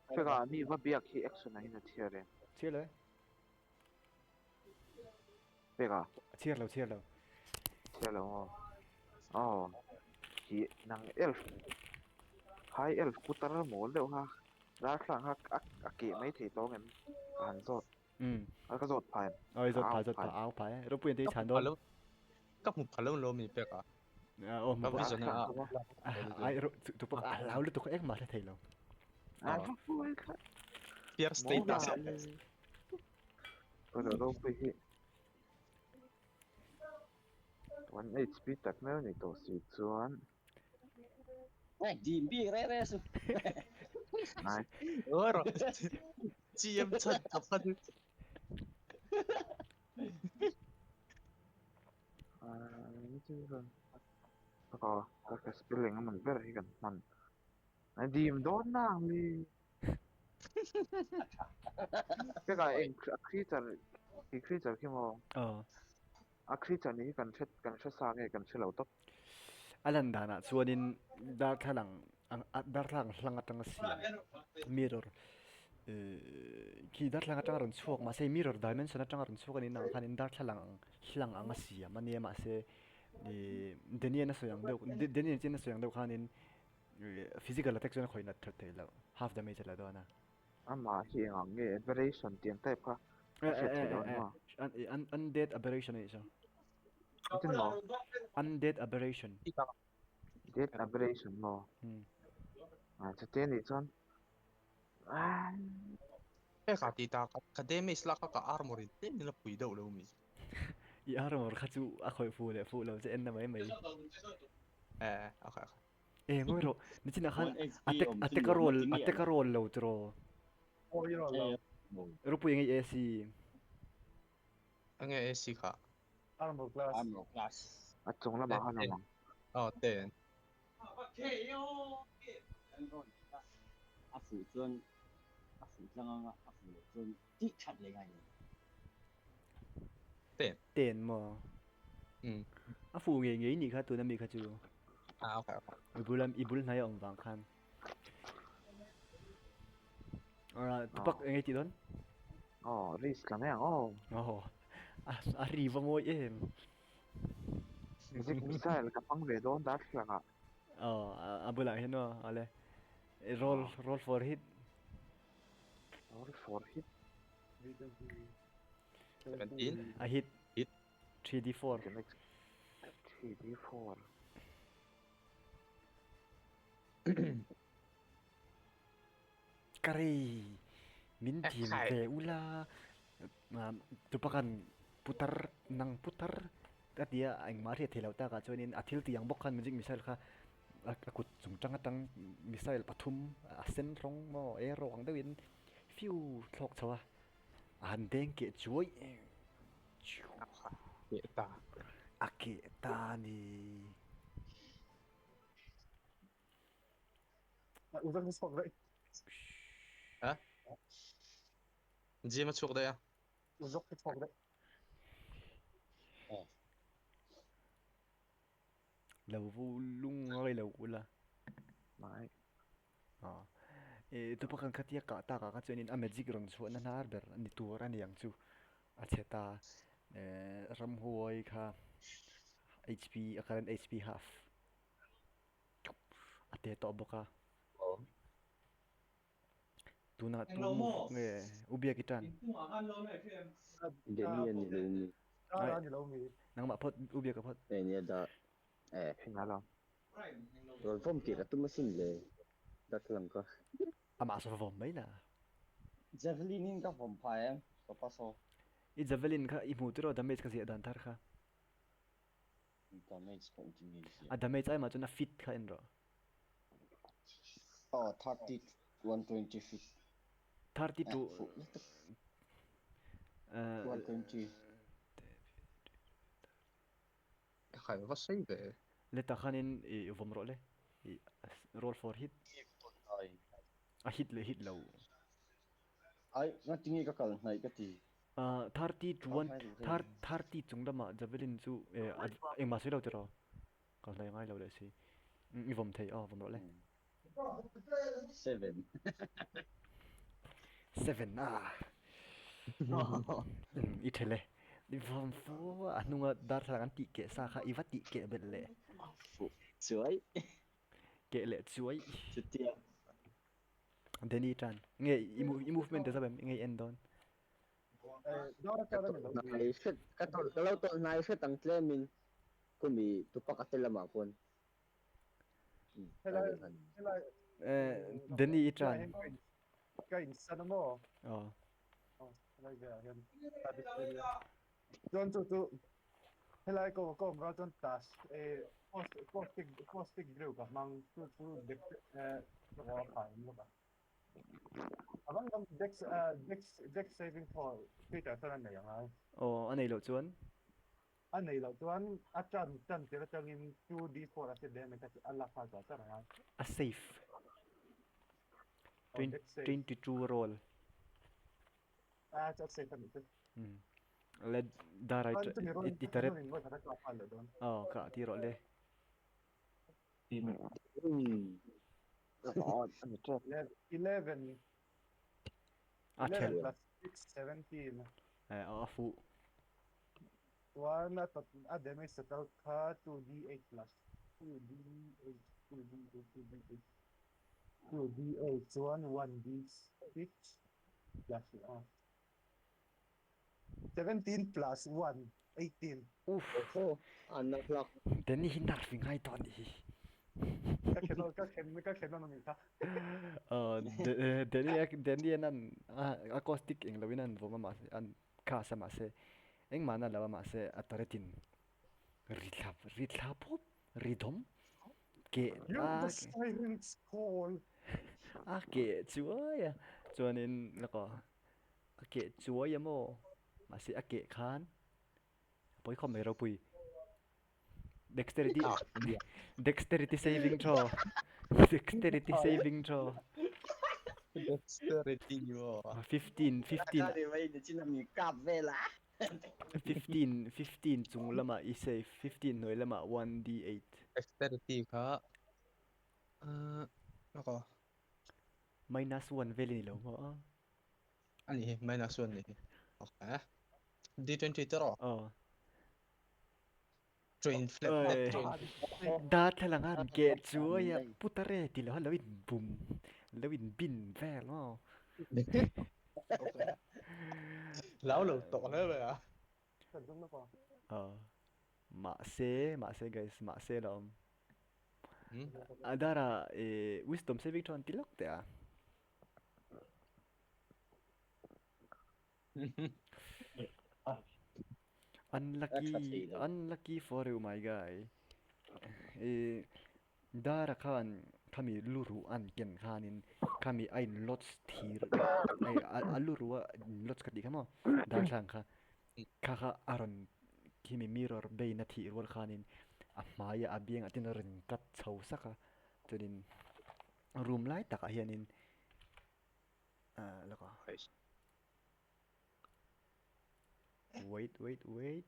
Fela mi va biak hi action ah hian a chhiar em? Chhiar lo e. Fela. Chhiar lo chhiar lo. Chhiar lo maw? Aw. Hi nang elf High elf putar mawl deuh kha darthlalang kha a keh mai thei tawng em? Ka han zawt. A ka zawt phah em? Oi zawt phah zawt phah au phah e. Ropui an tei chhan dawn. Ka hmu pha lo lo mi pek a. Aw hmu pha. Ai ro tu pawh a hlau lutuk engmah hre thei lo. Fear status. Ka ropui hi 1 HP tak meuh ni tawh si chuan. Ngai dim bik re re su. Ngai. Ôi rồi. Chị em chân tập phân. Ka ka spelling a man ber hi kan hman. A dim dawn na ang li. Cái cái eng a creature khi creature khi maw. Ờ. A creature ni hi kan hre kan hre sa nge kan hre lo tawp. A lan danah chuanin darthlalang ang darthlalang hlang atanga siam mirror khi darthlalang atanga rawn chhuak mahse mirror dimension atanga rawn chhuak a nih nang khanin darthlalang ang hlang anga siam a nia mahse ih Daniel a sawi ang deuh Daniel chin a sawi ang deuh khanin physical attack chuan a khawih nat that theih loh half damage a la dawn a. Amah hi engah nge aberration tih ang type kha a hriat theih loh a ni maw? Undead aberration a nih chu. Engtin maw? Undead aberration. Dead aberration maw? Ah chute a nih chuan He ka ti ta ka damage lak kha ka armor in tlem in a pui deuh lo mi. I armor kha chu a khawih fuh leh fuh lo che en na mai mai. Eh okay okay. Eh ngawi rawh nichinah khan attack attack a roll attack a roll lo tiraw. Aw i roll lo. Ropui nge i AC? Enge AC kha? Armor class. Armor class. A chung lamah khan awm ang. Aw ten. A fuh chuan a fuh tlang anga a fuh loh chuan tih that leh ngai lo. Ten. Ten maw? Umm. A fuh ngei ngei nih kha tuna mi kha chu. Ah okay okay. I bul i bul hnai a awm vang khan. Alright, tupak eng ei tih dawn? Aw, risk la mai ang aw. Aw, a ri va mawi em. Magic missile ka hmang ve dawn darthlalang ah. Aw, a bulah hian aw, awle. Roll, roll for hit. Roll for hit. 17. A hit. Hit. 3d4. 3d4. Ka rei min dim ve ula tupakan putar nang putar ka tia engmah a hriat theih loh takah chuanin a thil tih ang bawk khan magic missile kha a kut chung tang atang missile pathum a sen rawng maw arrow ang deuhin fiu thlawk chho a a han deng keh chuai a keh ta a ni. U zak chhuak daih. Ha? Gym a chhuak daih a. U zak chhuak daih. Lo vu lung ngai lo ula. Mai. Ah. E tu pakhan khatia kah tak ah kha chuanin a magic rawn chhuahna hnar ber a ni tur a ni ang chu. A chhe ta. E ramhuai kha HP a current HP half. A te tawh bawk a. Tunah tu move nge U Biak i tan? Demi a ni lo mi. Dara a ni lo mi. Nangmah phawt U Biak a phawt. E nia da e. Hina lo. Rawn vawm tir a tum asin le. Darthlalang ka. Amah saw vawm mai la. Javelin in ka vawm phai em ka pasaw. I javelin kha i hmuh tiraw damage ka ziah dan thar kha. Damage pawh engtin nge ziah? A damage ai mah chuan a fit kha en rawh. Aw 30 120 feet. 30 to 120. Khai va sei ve. Leta khanin i vawm rawh le. I roll for hit. A hit leh hit lo. Ai ngatinge ka kal hnaih ka ti. 30 to 1 30 chung lamah javelin chu engmah sawi lo tiraw ka hlai ngai lo leh si i vawm thei aw vawm rawh le. 7 7 a i thel e i vawm fu a hnunga darthlalang an tih keh sa kha i va tih keh belh leh. Fuh chuai. Keh leh chuai. Chutia. Danny tan nge i movement te zap em nge i en dawn. Ka tawlh hnai hret ka tawlh ka lo tawlh hnai hret ang tlem in kumi tupak a te lamah khuan Danny i tan Ka in san a maw? Aw. Helai velah hian area. Chuan chu chu helai ka ka awm rual chuan tas eh caustic caustic brew ka hmang chu chu dex eh a khai awm lawk a. A van lam dex dex dex saving throw Peter chuan a nei ang a. Aw a nei loh chuan. A nei loh chuan a tan tan tir atangin 2d4 a si damage a lak nghal char char ang a. A safe. 22 roll. Ah, chu safe ani chu. Hmm. Le darai i tarep. Oh, ka ti ro le. Hmm. 11. A 11 plus 6, 17. Eh, a fu. Chuan a a damage total kha 2d8 plus 2d8 2d8 2d8 2d8 chuan 1d6 plus ah 17 plus 1 18. Uff. Oho, an na hlak. Danny hi nerf i ngai tawh anih hi. Ka khen ka khen ka khen a ni kha. Danny Danny an a caustic eng loin an vawm a mahse an cast a mahse engmah na lo a mahse a turret in ri thla ri thla pawp ri dawm ke a siren's call a ke chuai a chuanin laka a ke chuai a maw mahse a ke khan a pawi khawp mai ropui dexterity dexterity saving throw dexterity saving throw dexterity maw 15 15 15 15 chung lamah i save 15 hnuai lamah 1d8. Dexterity kha ahh lawk aw. Minus 1 vel i ni lo maw a? Ani hi minus 1 ni hi. Okay. D20 te rawh. Aw. Train flap Oi. train. Darthlalang an keh chuai a putare ti lo lo in bum lo in bin vel maw. Lau lo tawh hle mai a. Aw. Mahse mahse guys mahse la awm. Adara eh wisdom saving throw an ti lawk teh a. Unlucky unlucky for you my guy. Eh Dara khan khami lu ruh an ken khanin khami a in lots thir ai a lu ruh a in lots ka tih kha maw darthlalang kha kha kha a rawn khimi mirror bein a thih rual khanin a hmaia a biangah ten a rawn cut chho sak a chuanin room lai takah hianin ah lawk a wait wait wait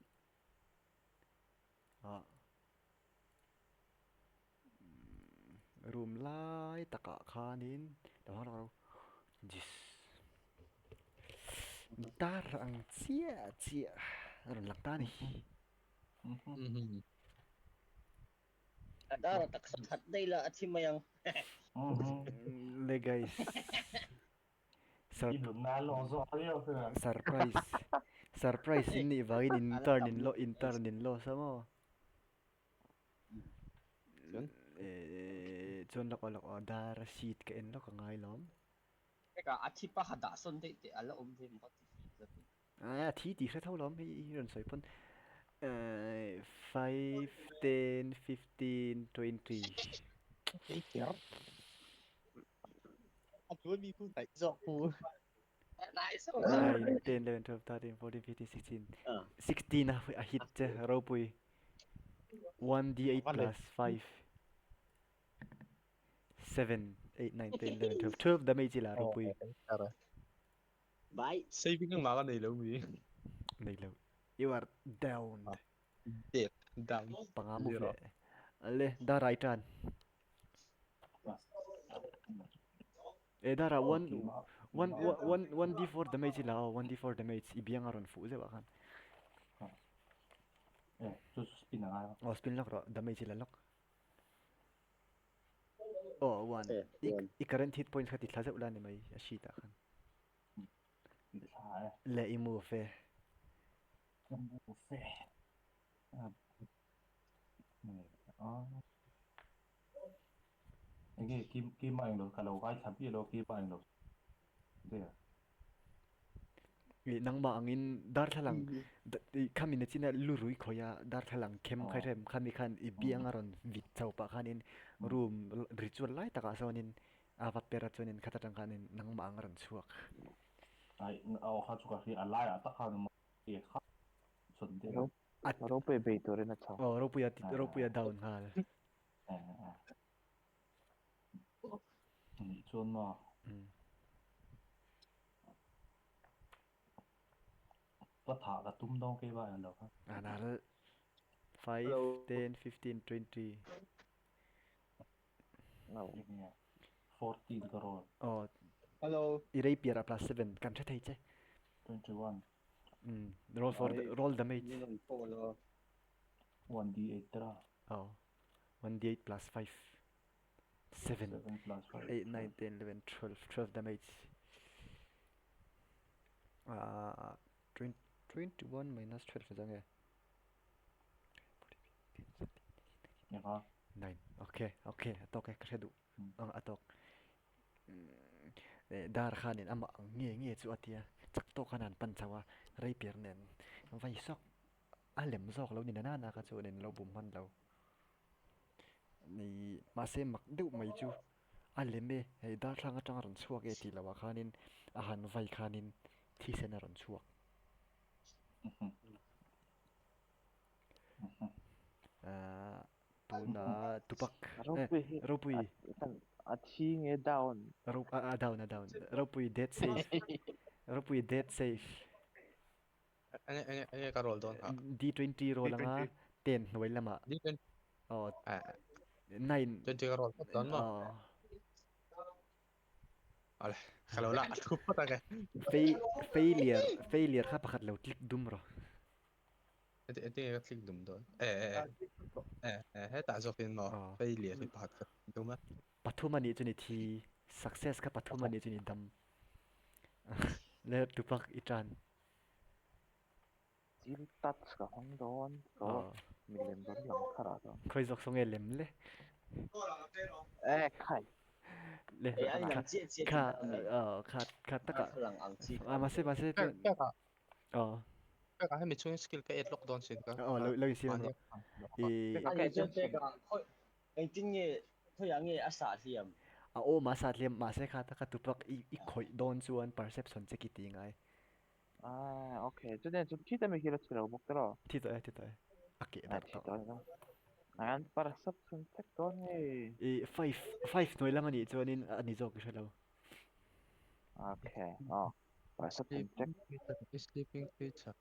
ah. Room lai takah khanin lo hawng rawh jis dar ang chiah chiah a rawn lang ta a ni. A dar a taksa that daih la a thi mai ang. Le guys. Surprise surprise in nih vangin in turn in in turn in loss a maw. Eh chuan lawk aw lawk aw dar a sheet ka en lawk a ngai lawm. Heka a thi paha dah sawn daih teh a la awm ve maw ti fih zat in. A thi tih hre tho lawm hei i rawn sawi pawn eh 5 10 15 20. A chuan mi khu daih zawk pu. 9 10 11 12 13 14 15 16 16 a hit che ropui 1d8 plus 5 7 8 9 10 11 12 12 damage ila ropui. Bye. Saving ang maka nei lo mi. Nei lo. You are down. Dead. Down. Panga move le. Ale da right tan. E dara 1 1 1 1d4 damage ila 1d4 damage i biang a rawn fuh zeuh ah khan. E chu chu spin a ngai a. Aw spin lawk rawh damage ila lawk. Aw 1 i current hit points kha ti thla zeuh la ni mai a sheet ah khan. Ti thla e. Le i move e. Ka move e. Enge kim kim a englo ka lo ngaithla miah lo kim a englo there. I nangmah angin darthlalang khami na china lurui khawih a darthlalang khem kha hrem khami khan i biang a rawn vit chho pah khanin room ritual lai takah sawnin a va per a chuanin khat atang khanin nangmah ang a rawn chhuak. Ai aw kha chu ka hria a laiah tak khan e kha sawn deuh. Ropuia bei turin a chho. Aw Ropuia Ropuia down nghal. Nih chuan maw. Ka thah ka tum dawn kei ba lo kha. Anal 5 10 15 20. No. 14 ka roll. Oh. Hello. I rei piar a plus 7 kan hre thei che. 21. Roll for the, roll damage. 1d8 tra. Oh. 1d8 plus 5. 7, 7 plus 5. 8, 9, 10, 11, 12, 12 damage. Ah, 20, 21 minus 12 ni zang e. Eka. 9. Okay, okay. Atok e, ka hre duh. Ang atok. Dar khanin amah ang nge nge chu a tia. Chak tawk khan an pan chho a, rei piar nen vai sawk a lem zawk lo ni na nana kha chuan in lo bum hman lo. Ni mahse mak deuh mai chu a lem e, hei darthlang atang a rawn chhuak e tih loh ah khanin a han vai khanin thisen a rawn chhuak. Ahh tuna tupak eh ropui a thi nge down a down a down ropui dead safe ropui dead safe. Enge enge enge ka roll dawn kha. D20 roll anga 10 hnuai lamah. D20. Aw. 9. 20 ka roll phawt dawn maw? Aw. Ale, ka lo la a thu phawt ange. Failure, failure kha pakhat lo click dum rawh. Enge enge ka click dum dawn. E e e. E e hetah zawkin maw failure hi pakhat ka click dum a. Pathum anih chu ni thi, success kha pathum anih chu ni dam. Le tupak i tan. Chil touch ka hmang dawn tawh milem rawn lang thar ah chuan. Khawi zawk saw nge lem le. Eh khai. Le kha kha kha taka a mahse mahse aw. Peka hemi chhungin skill ka add lawk dawn sin ka. Aw lo lo insiam rawh. I. Ani chuan peka khawi engtin nge khawiah nge a sah hliam. A awm a sah hliam mahse kha taka tupak i i khawih dawn chuan perception che ki ti ngai. Ah, okay. Chu nen chu thi ta mi khi la thi lo bawk tiraw? Thi tawh e, thi tawh e. A keh darh tawh. Thi tawh ania. An perception check dawn hei. I five, five hnuai lam anih chuanin a ni zawk i hre lo. Okay, aw. Perception check. Sleeping creature,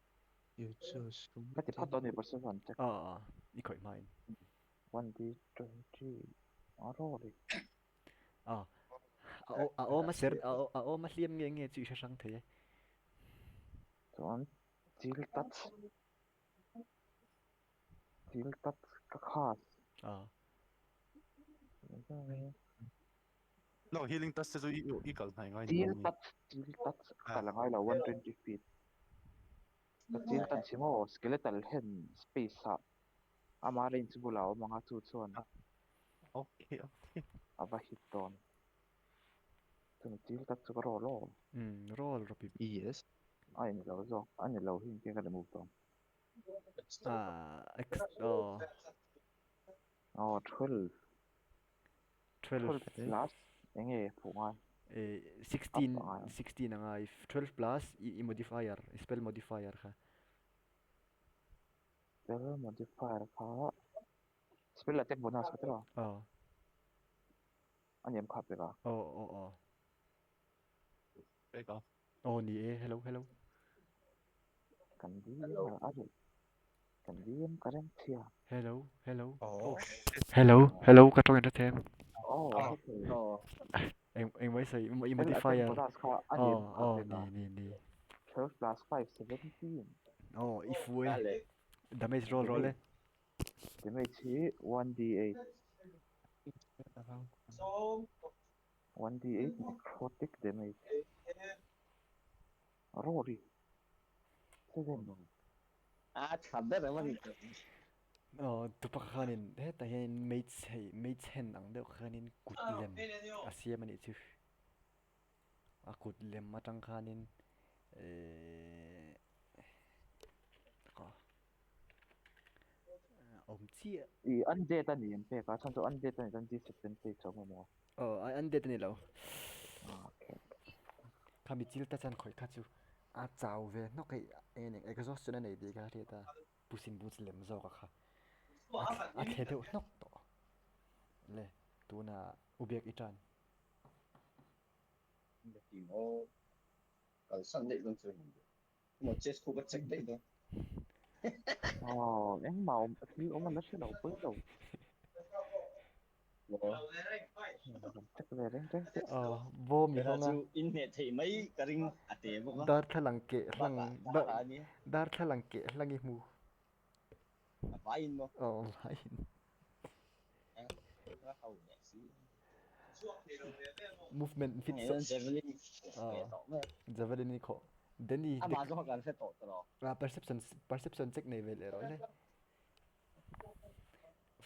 you choose to. Ka ti phawt dawn ni perception check. Aw, aw. I khawih hmain. 1d20. A roll i. Aw. A awm a ser, a awm a hliam nge nge chu i hre hrang thei e. Chuan chil touch, chil touch ka khas. Aw. No, healing touch te chu i kal hnai ngai ni Chil touch, chil touch ka kal angai lo 120 feet. Ka chil touch hi maw skeletal hand space ah ama range bulah a awm ang a chu chuan. Okay, okay. A va hit dawn. Chumi chil tak chu ka roll aw. Umm, roll rawh pip. Yes. A in lo zawk, a ni lo hi engtin ka remove dawn. Ah, ex aw. Aw, 12. 12. 12 plus enge fuh ngai? Eh, 16, 16 angai. 12 plus i modifier, i spell modifier kha. Spell modifier kha Spell attack bonus kha tiraw? Aw. A niam kha pek a. Aw aw aw. Pek a. Aw ni e, hello hello. Kan DM a reh. Kan DM ka reng chhia. Hello hello. Aw. Hello hello ka tawng in hre them. Aw hre thei. Aw. Eng eng mai sawi i Spell attack modifier. bonus kha a Aw niam kha aw pek a. ni ni ni. 12 plus 5 17. Aw i fu e. Damage roll rawh le. Damage hi 1d8. 1d8 necrotic damage. Rory. 7. A tha ber ang ani. Aw tupa khanin hetah hianin mage hei mage hand ang deuh khanin kut lem a siam anih chu. A kut lem atang khanin ehh. Awm chiah. I undead a ni an pek a, chhan chu undead a ni chuan disadvantage a awm emaw? Aw, undead a ni lo. Khami chil ta chuan khawih kha chu a chau ve hnawk hei eng eng exhaustion a nei tih kha a hriat a, puss in boots lem zawk a kha a thle deuh hnawk tawh. Le tunah u biak i tan. Kalsan daih dawn chu a ni. Maw chest khu ka check daih dawn. Aw, engmah awm thil awm an la hre lo pawi lo. Maw. Check ve reng reng teh. Aw, bawm i hawng a. Chu in hneh theih mai ka ring a te bawk a. Darthlalang keh hlang darthlalang keh hlang i hmu. A vaiin maw? Aw, vaiin. Movement fit so. Javelin. Javelin ni kho. Danny. Ama zo kan hre tawh tawh. Ah perception perception check nei vel ero le.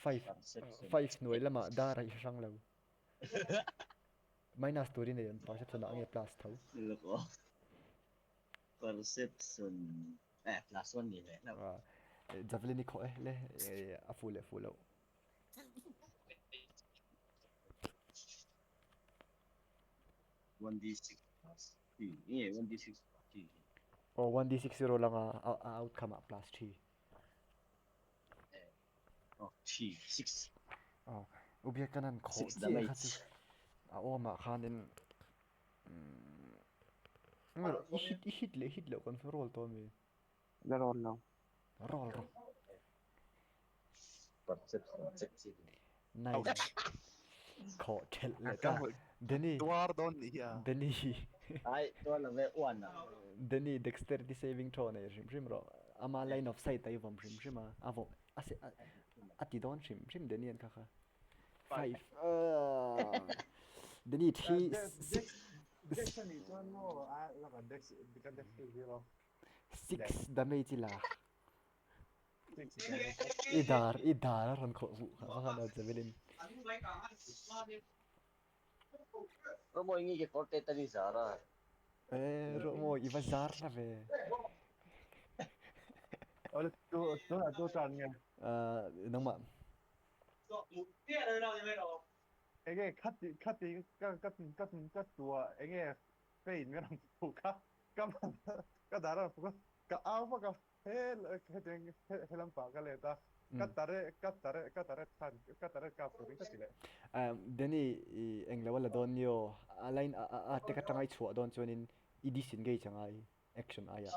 5 5 nuai lama dar i hrang lo. Minus turin nei an perception ah nge plus tho. Perception eh plus 1 ni ve. Ah javelin ni kho e le a fu le fu lo. One D six plus three. Nge one D six plus three. Oh, one D six zero langa a outcome ah plus three. Oh, three six. Oh, ubiak kanan kho chi kha chu. A awm ah khanin i hit i hit leh hit loh kan roll tawh ami. La roll lo. Roll rawh. Perception check chi. Nine. Khawh thelh leh ta. Danny. Tuar dawn nih hi a. Danny. Ai, tuar lo ve uan ang. Danny dexterity saving throw nei hrim hrim rawh. Ama line of sight a i vawm hrim hrim a. A vawm a se a ti dawn hrim hrim Danny an kha kha. 5. Danny 3 6. Dex a nih chuan maw a laka dex ka dex zero. 6 damage i la. I dar i dar a rawn khawh huh kha va han javelin. Romawi nge ke kawr te tan i zar a. Eh Romawi i va zar hla ve. Awle tu tunah tu tan nge. Ah nangmah. Enge khati khati ka ka ka ka tua enge pain min rawn puk kha ka ka dar a rawn puk a ka au vak a. He hetiang he lampah ka let a, ka tare ka tare ka tare khan ka tare kap turin ka ti leh. Danny i englo a la dawn ni aw, a line a a tek atanga i chhuah dawn chuanin i disengage a ngai action aiah.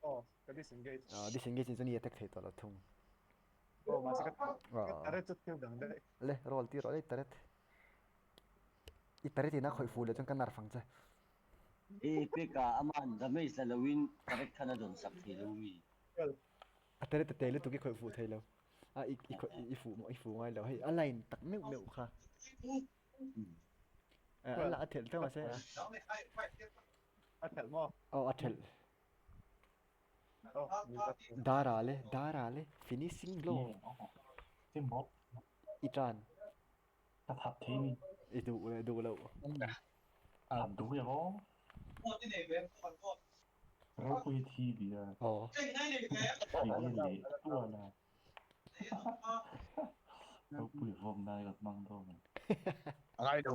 Aw ka disengage. Aw disengage in chuan i attack thei tawh lo thung. Aw mahse ka tare chu thil dang daih. Le roll tir rawh le i taret. I taret in a khawih fuh leh chuan ka nar fang che. E peka aman damage la loin correct khan a dawn sak thei lo mi. A tere te te lutuk i khawih fuh thei lo. A i i khawih i fuh i fuh ngai lo hei a line tak meuh meuh kha. A la a thelh teuh mahse a. A thelh maw? Aw a thelh. Dara le dara le finishing blow. I tan. Ka that thei ni. I duh leh duh loh. That duh em aw. Ropui thi ti a. Aw. Thi leh tual a. Ropui vawm nai ka hmang dawn a. A ngai lo.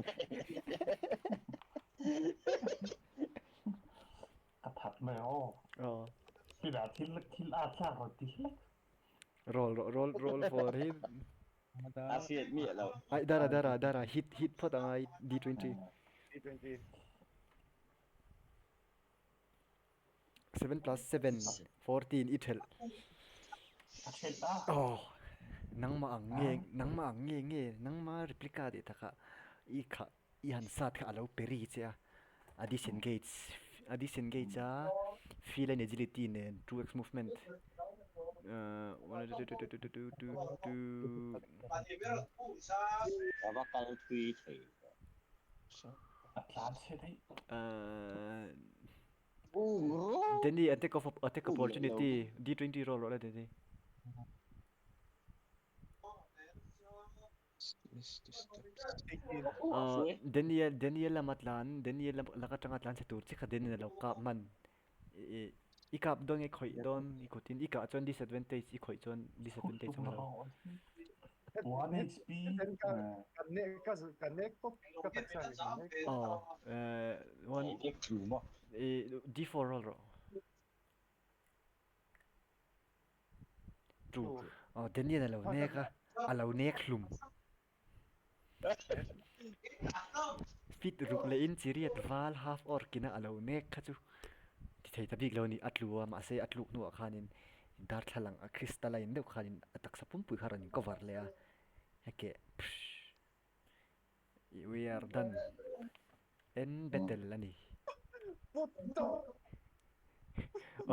Ka that mai aw. Aw. Pinah thil thil a thlak rawn ti hlek. Roll rawh roll roll for him. A hriat miah lo. Ai dara dara dara hit hit phawt angai D20. D20. 7 plus 7 14 i thelh. A thelh a. Oh nangmah ang nge nangmah ang nge nge nangmah replica tih takah i kha i han sat kha a lo pe ri che a. A disengage a disengage a feel and agility nen 2x movement 1 2 2 2 2 2 2 Ka va kal thui thei. A tlan chhe daih. Danny attack of attack opportunity D20 roll rawh le Danny. Daniel Daniel lama tlan Daniel laka tanga tlan chhe tur che kha Daniel a lo kap hman. I kap dawn nge khawih dawn i kutin i kah chuan disadvantage i khawih chuan disadvantage awm lo. 1 HP. Ka nek pawp ka taksa ni ka nek. Aw one D4 roll rawh. Two. Aw Daniel a lo nek a, a lo nek hlum. Fit ruk leh in chiriat val half orc ina a lo nek kha chu ti thei ta bik lo a ni. A tlu a, mahse a tluk hnuah khanin darthlalang a crystalline deuh khanin a taksa pumpui kha a rawn cover leh a, heke psh we are done en battle a ni.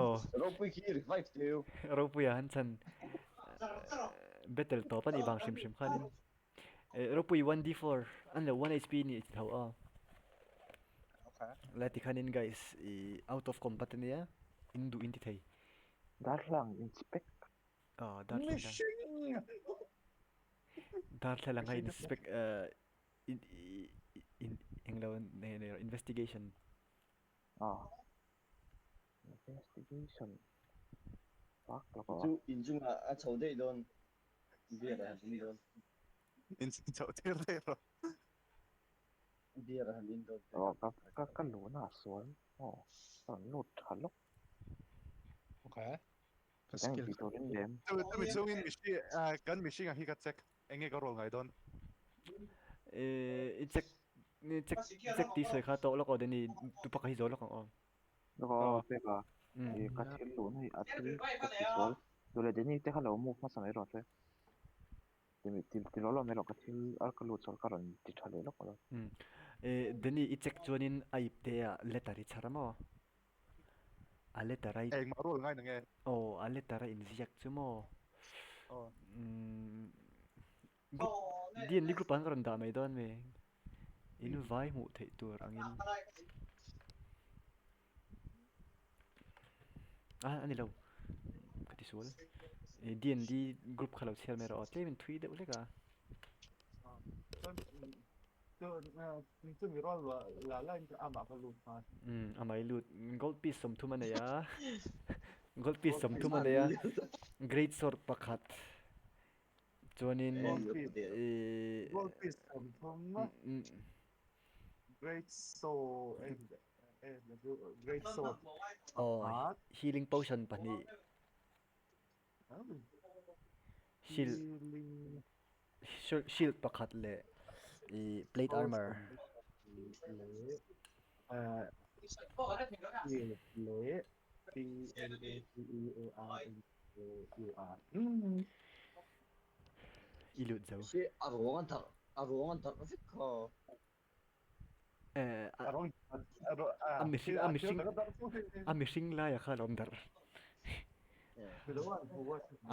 Aw. Ropui khi revive teu. Ropuia han chhan battle tawp a nih vang hrim hrim khanin Ropui 1d4 an lo 1 HP ni ti tho a. Okay. La ti khanin guys i out of combat ania in duh in ti thei. Darthlalang inspect. Ah darthlalang. Mihring. Darthlalang a inspect in in englo nei nei investigation. Ah. Investigation. Pak laka. Chu inchungah a chho daih dawn. Beer a han in dawn. In chhoh tir daih rawh. Beer a han in dawn. Aw ka ka ka luhna ah sual aw ka rawn lut tha lawk. Okay. Ka Tang skill tih turin lem. Chumi chungin mihring kan mihring ah hi ka check eng nge ka roll ngai dawn. I check check check tih sawi kha tawh lawk aw Danny tupa ka hi zo lawk ang aw. Lawk aw pek a i ka thil luhna hi a thil ka ti sual duh leh Danny te kha lo move hmasa mai rawh se. Ti ti lo lo mai rawh ka thil a ka lut sual ka rawn ti tha leh lawk lo. Danny i check chuanin a ip te ah letter i chhar a maw? A letter a i. Engmah roll ngai na nge? Aw a letter a inziak chu maw? Aw. Group D&D group ah khan ka rawn dah mai dawn mi? In vai hmuh theih tur angin. Ah a ni lo ka ti sual. D&D group kha lo chhiar mai rawh aw tlem in thui deuh hlek a. Chumi rual la la in amah ka lut nghal. Umm amah i lut gold piece sawmthum a nei a gold piece sawmthum a nei a great sword pakhat Chuanin i Gold piece sawmthum Great Soul Great Sword Aw healing potion pahnih Shield Shield pakhat leh i plate armor Shield leh P L A T E A R M I lut zo. Si a ruang an darh a ruang an darh vek kha. A mihring a mihring a mihring laia kha a lo awm darh.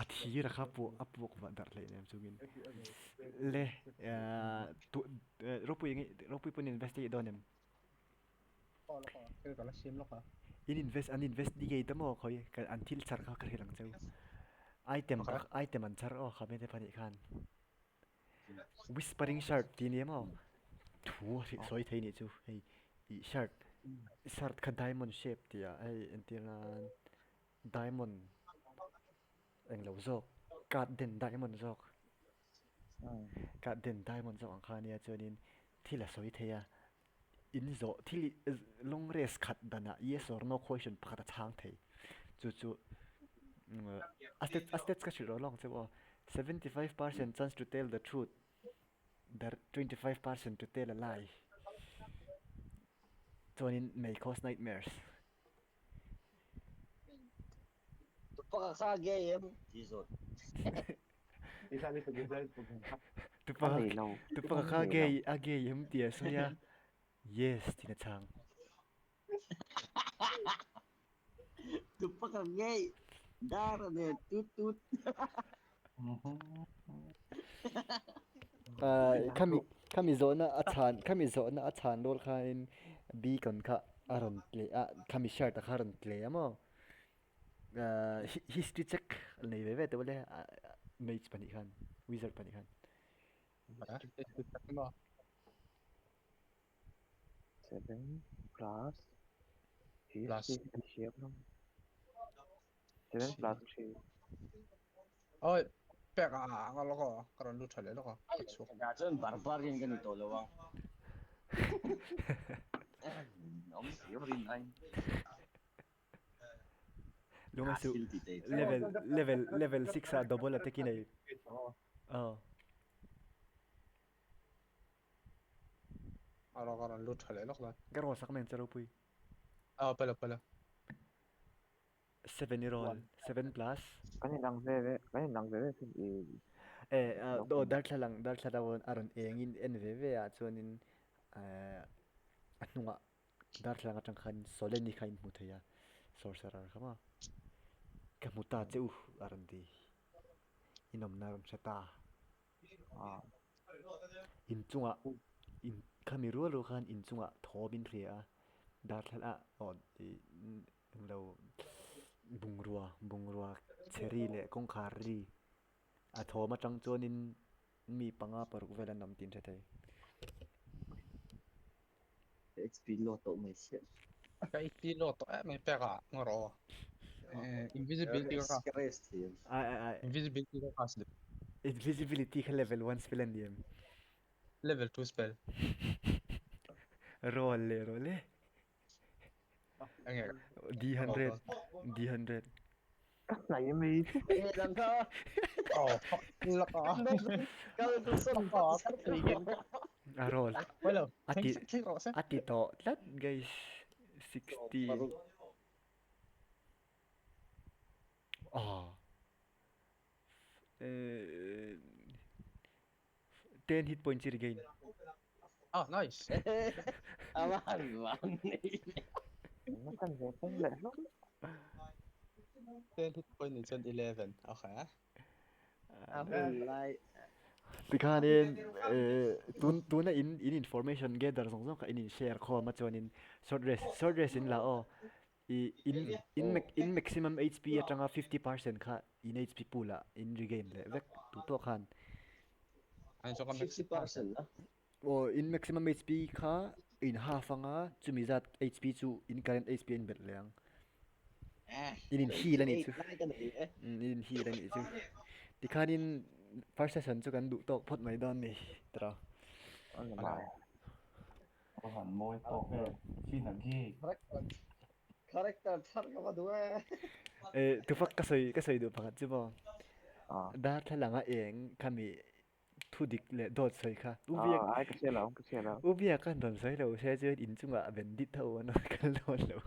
A thir a kha puah a puak vah darh hleih nem chungin. Le ropui ropui pawn investigate dawn em? In invest an investigate a maw khawi ka an thil chhar kha ka hrilh ang cheu. Item item an chhar aw kha mete pahnih khan. Whispering shard tih nia maw thu a hrilh sawi thei nih chu hei ih shard shard kha diamond shape tih ah hei entir nan diamond englo zawk card den diamond zawk card den diamond zawk ang kha nia chuanin thil a sawi thei a. In zawh thil long rest khat danah yes or no question pakhat a chhang thei. Chu chu a stats a stats ka hrilh rawh lawng che aw. 75% chance to tell the truth, the 25% to tell a lie. Chuanin may cause nightmares. Tupa ka gay em ti zawt. Tupa tupa ka gay a gay em ti a sawi a yes tiin a chhang. Tupa ka gay dar a nen tut tut. Khami khami zawhna a chhan khami zawhna a chhan rual khanin beacon kha a rawn tle a khami shirt a kha a rawn tle a maw history check nei ve ve teuh le mage pahnih khan wizard pahnih khan. 7 plus history thiam lo. 7 plus 3. Oi, pek a ang lawk aw, ka rawn lut tha leh lawk a, ka chhuak. Dah chuan barbarian ka ni tawh lo ang. Awm si rin ai. Lunga su level level level 6 a double attack in ei. Oh. A rawn ka rawn lut tha leh lawk dan. Ka rawn sak men charopui. Ah, pala pala. 7 i roll 7 plus. Kan in ang ve ve, kan in ang ve ve sin i. Eh, do darthlalang darthlalang a rawn eng in en ve ve ah chuanin eh a hnungah Darthlalang atang khan Soleni kha in hmu thei a, sorcerer kha maw? Ka hmu ta che u a rawn ti. In awmna a rawn hre ta. In chungah in khami rual rual khan in chungah thawm in hria a, darthlalang ah aw englo bungrua bungrua chhe ri leh kawngkhar ri a thawm atang chuanin mi panga paruk vel an awm tih in hre thei. XP load tawh mai chiah. Ka XP load tawh em mai pek ah ngaw rawh aw. Invisibility ka ka rest thiam. Ai ai ai. Invisibility ka cast duh. Invisibility kha level 1 spell a ni em? Level 2 spell. Roll leh roll e. Enge. D100 D100. Ka hnai mai. Eh lang kha. Oh fuck lak a. Kal tu son Ah, ka thei gen. A roll. Hello. A ti Thank rawh se. a ti tawh tlat guys. 60. Ah. Eh 10 hit points i regain. Ah nice. Aman man. Na kan ve peng leh hlawm. 10 hit point ni chuan 11. Okay. Ahun lai. Tikhanin tun tuna in in information gather zawng zawng kha in in share khawm a chuanin short rest short rest in la aw i in in in maximum HP atanga 50% kha in HP pool ah in regain leh vek tu tawh khan. An chu ka 50% la. Aw in maximum HP kha in half anga chumi zat HP chu in current HP a in belh leh ang. In in heal a nih chu. In in heal a nih chu. Tikhanin first session chu kan duh tawk phawt mai dawn ni tira. Ka han mawi tawk e, chin a gi. Character thar ka va duh e. Eh tufak ka sawi ka sawi duh pakhat chu maw. Darthlalang a eng khami thu dik leh dawt sawi kha. U Biak Ai ka hria lo, ka hria lo. U Biak khan rawn sawi lo se chuan inchungah bandit ho an rawn kal dawn lo.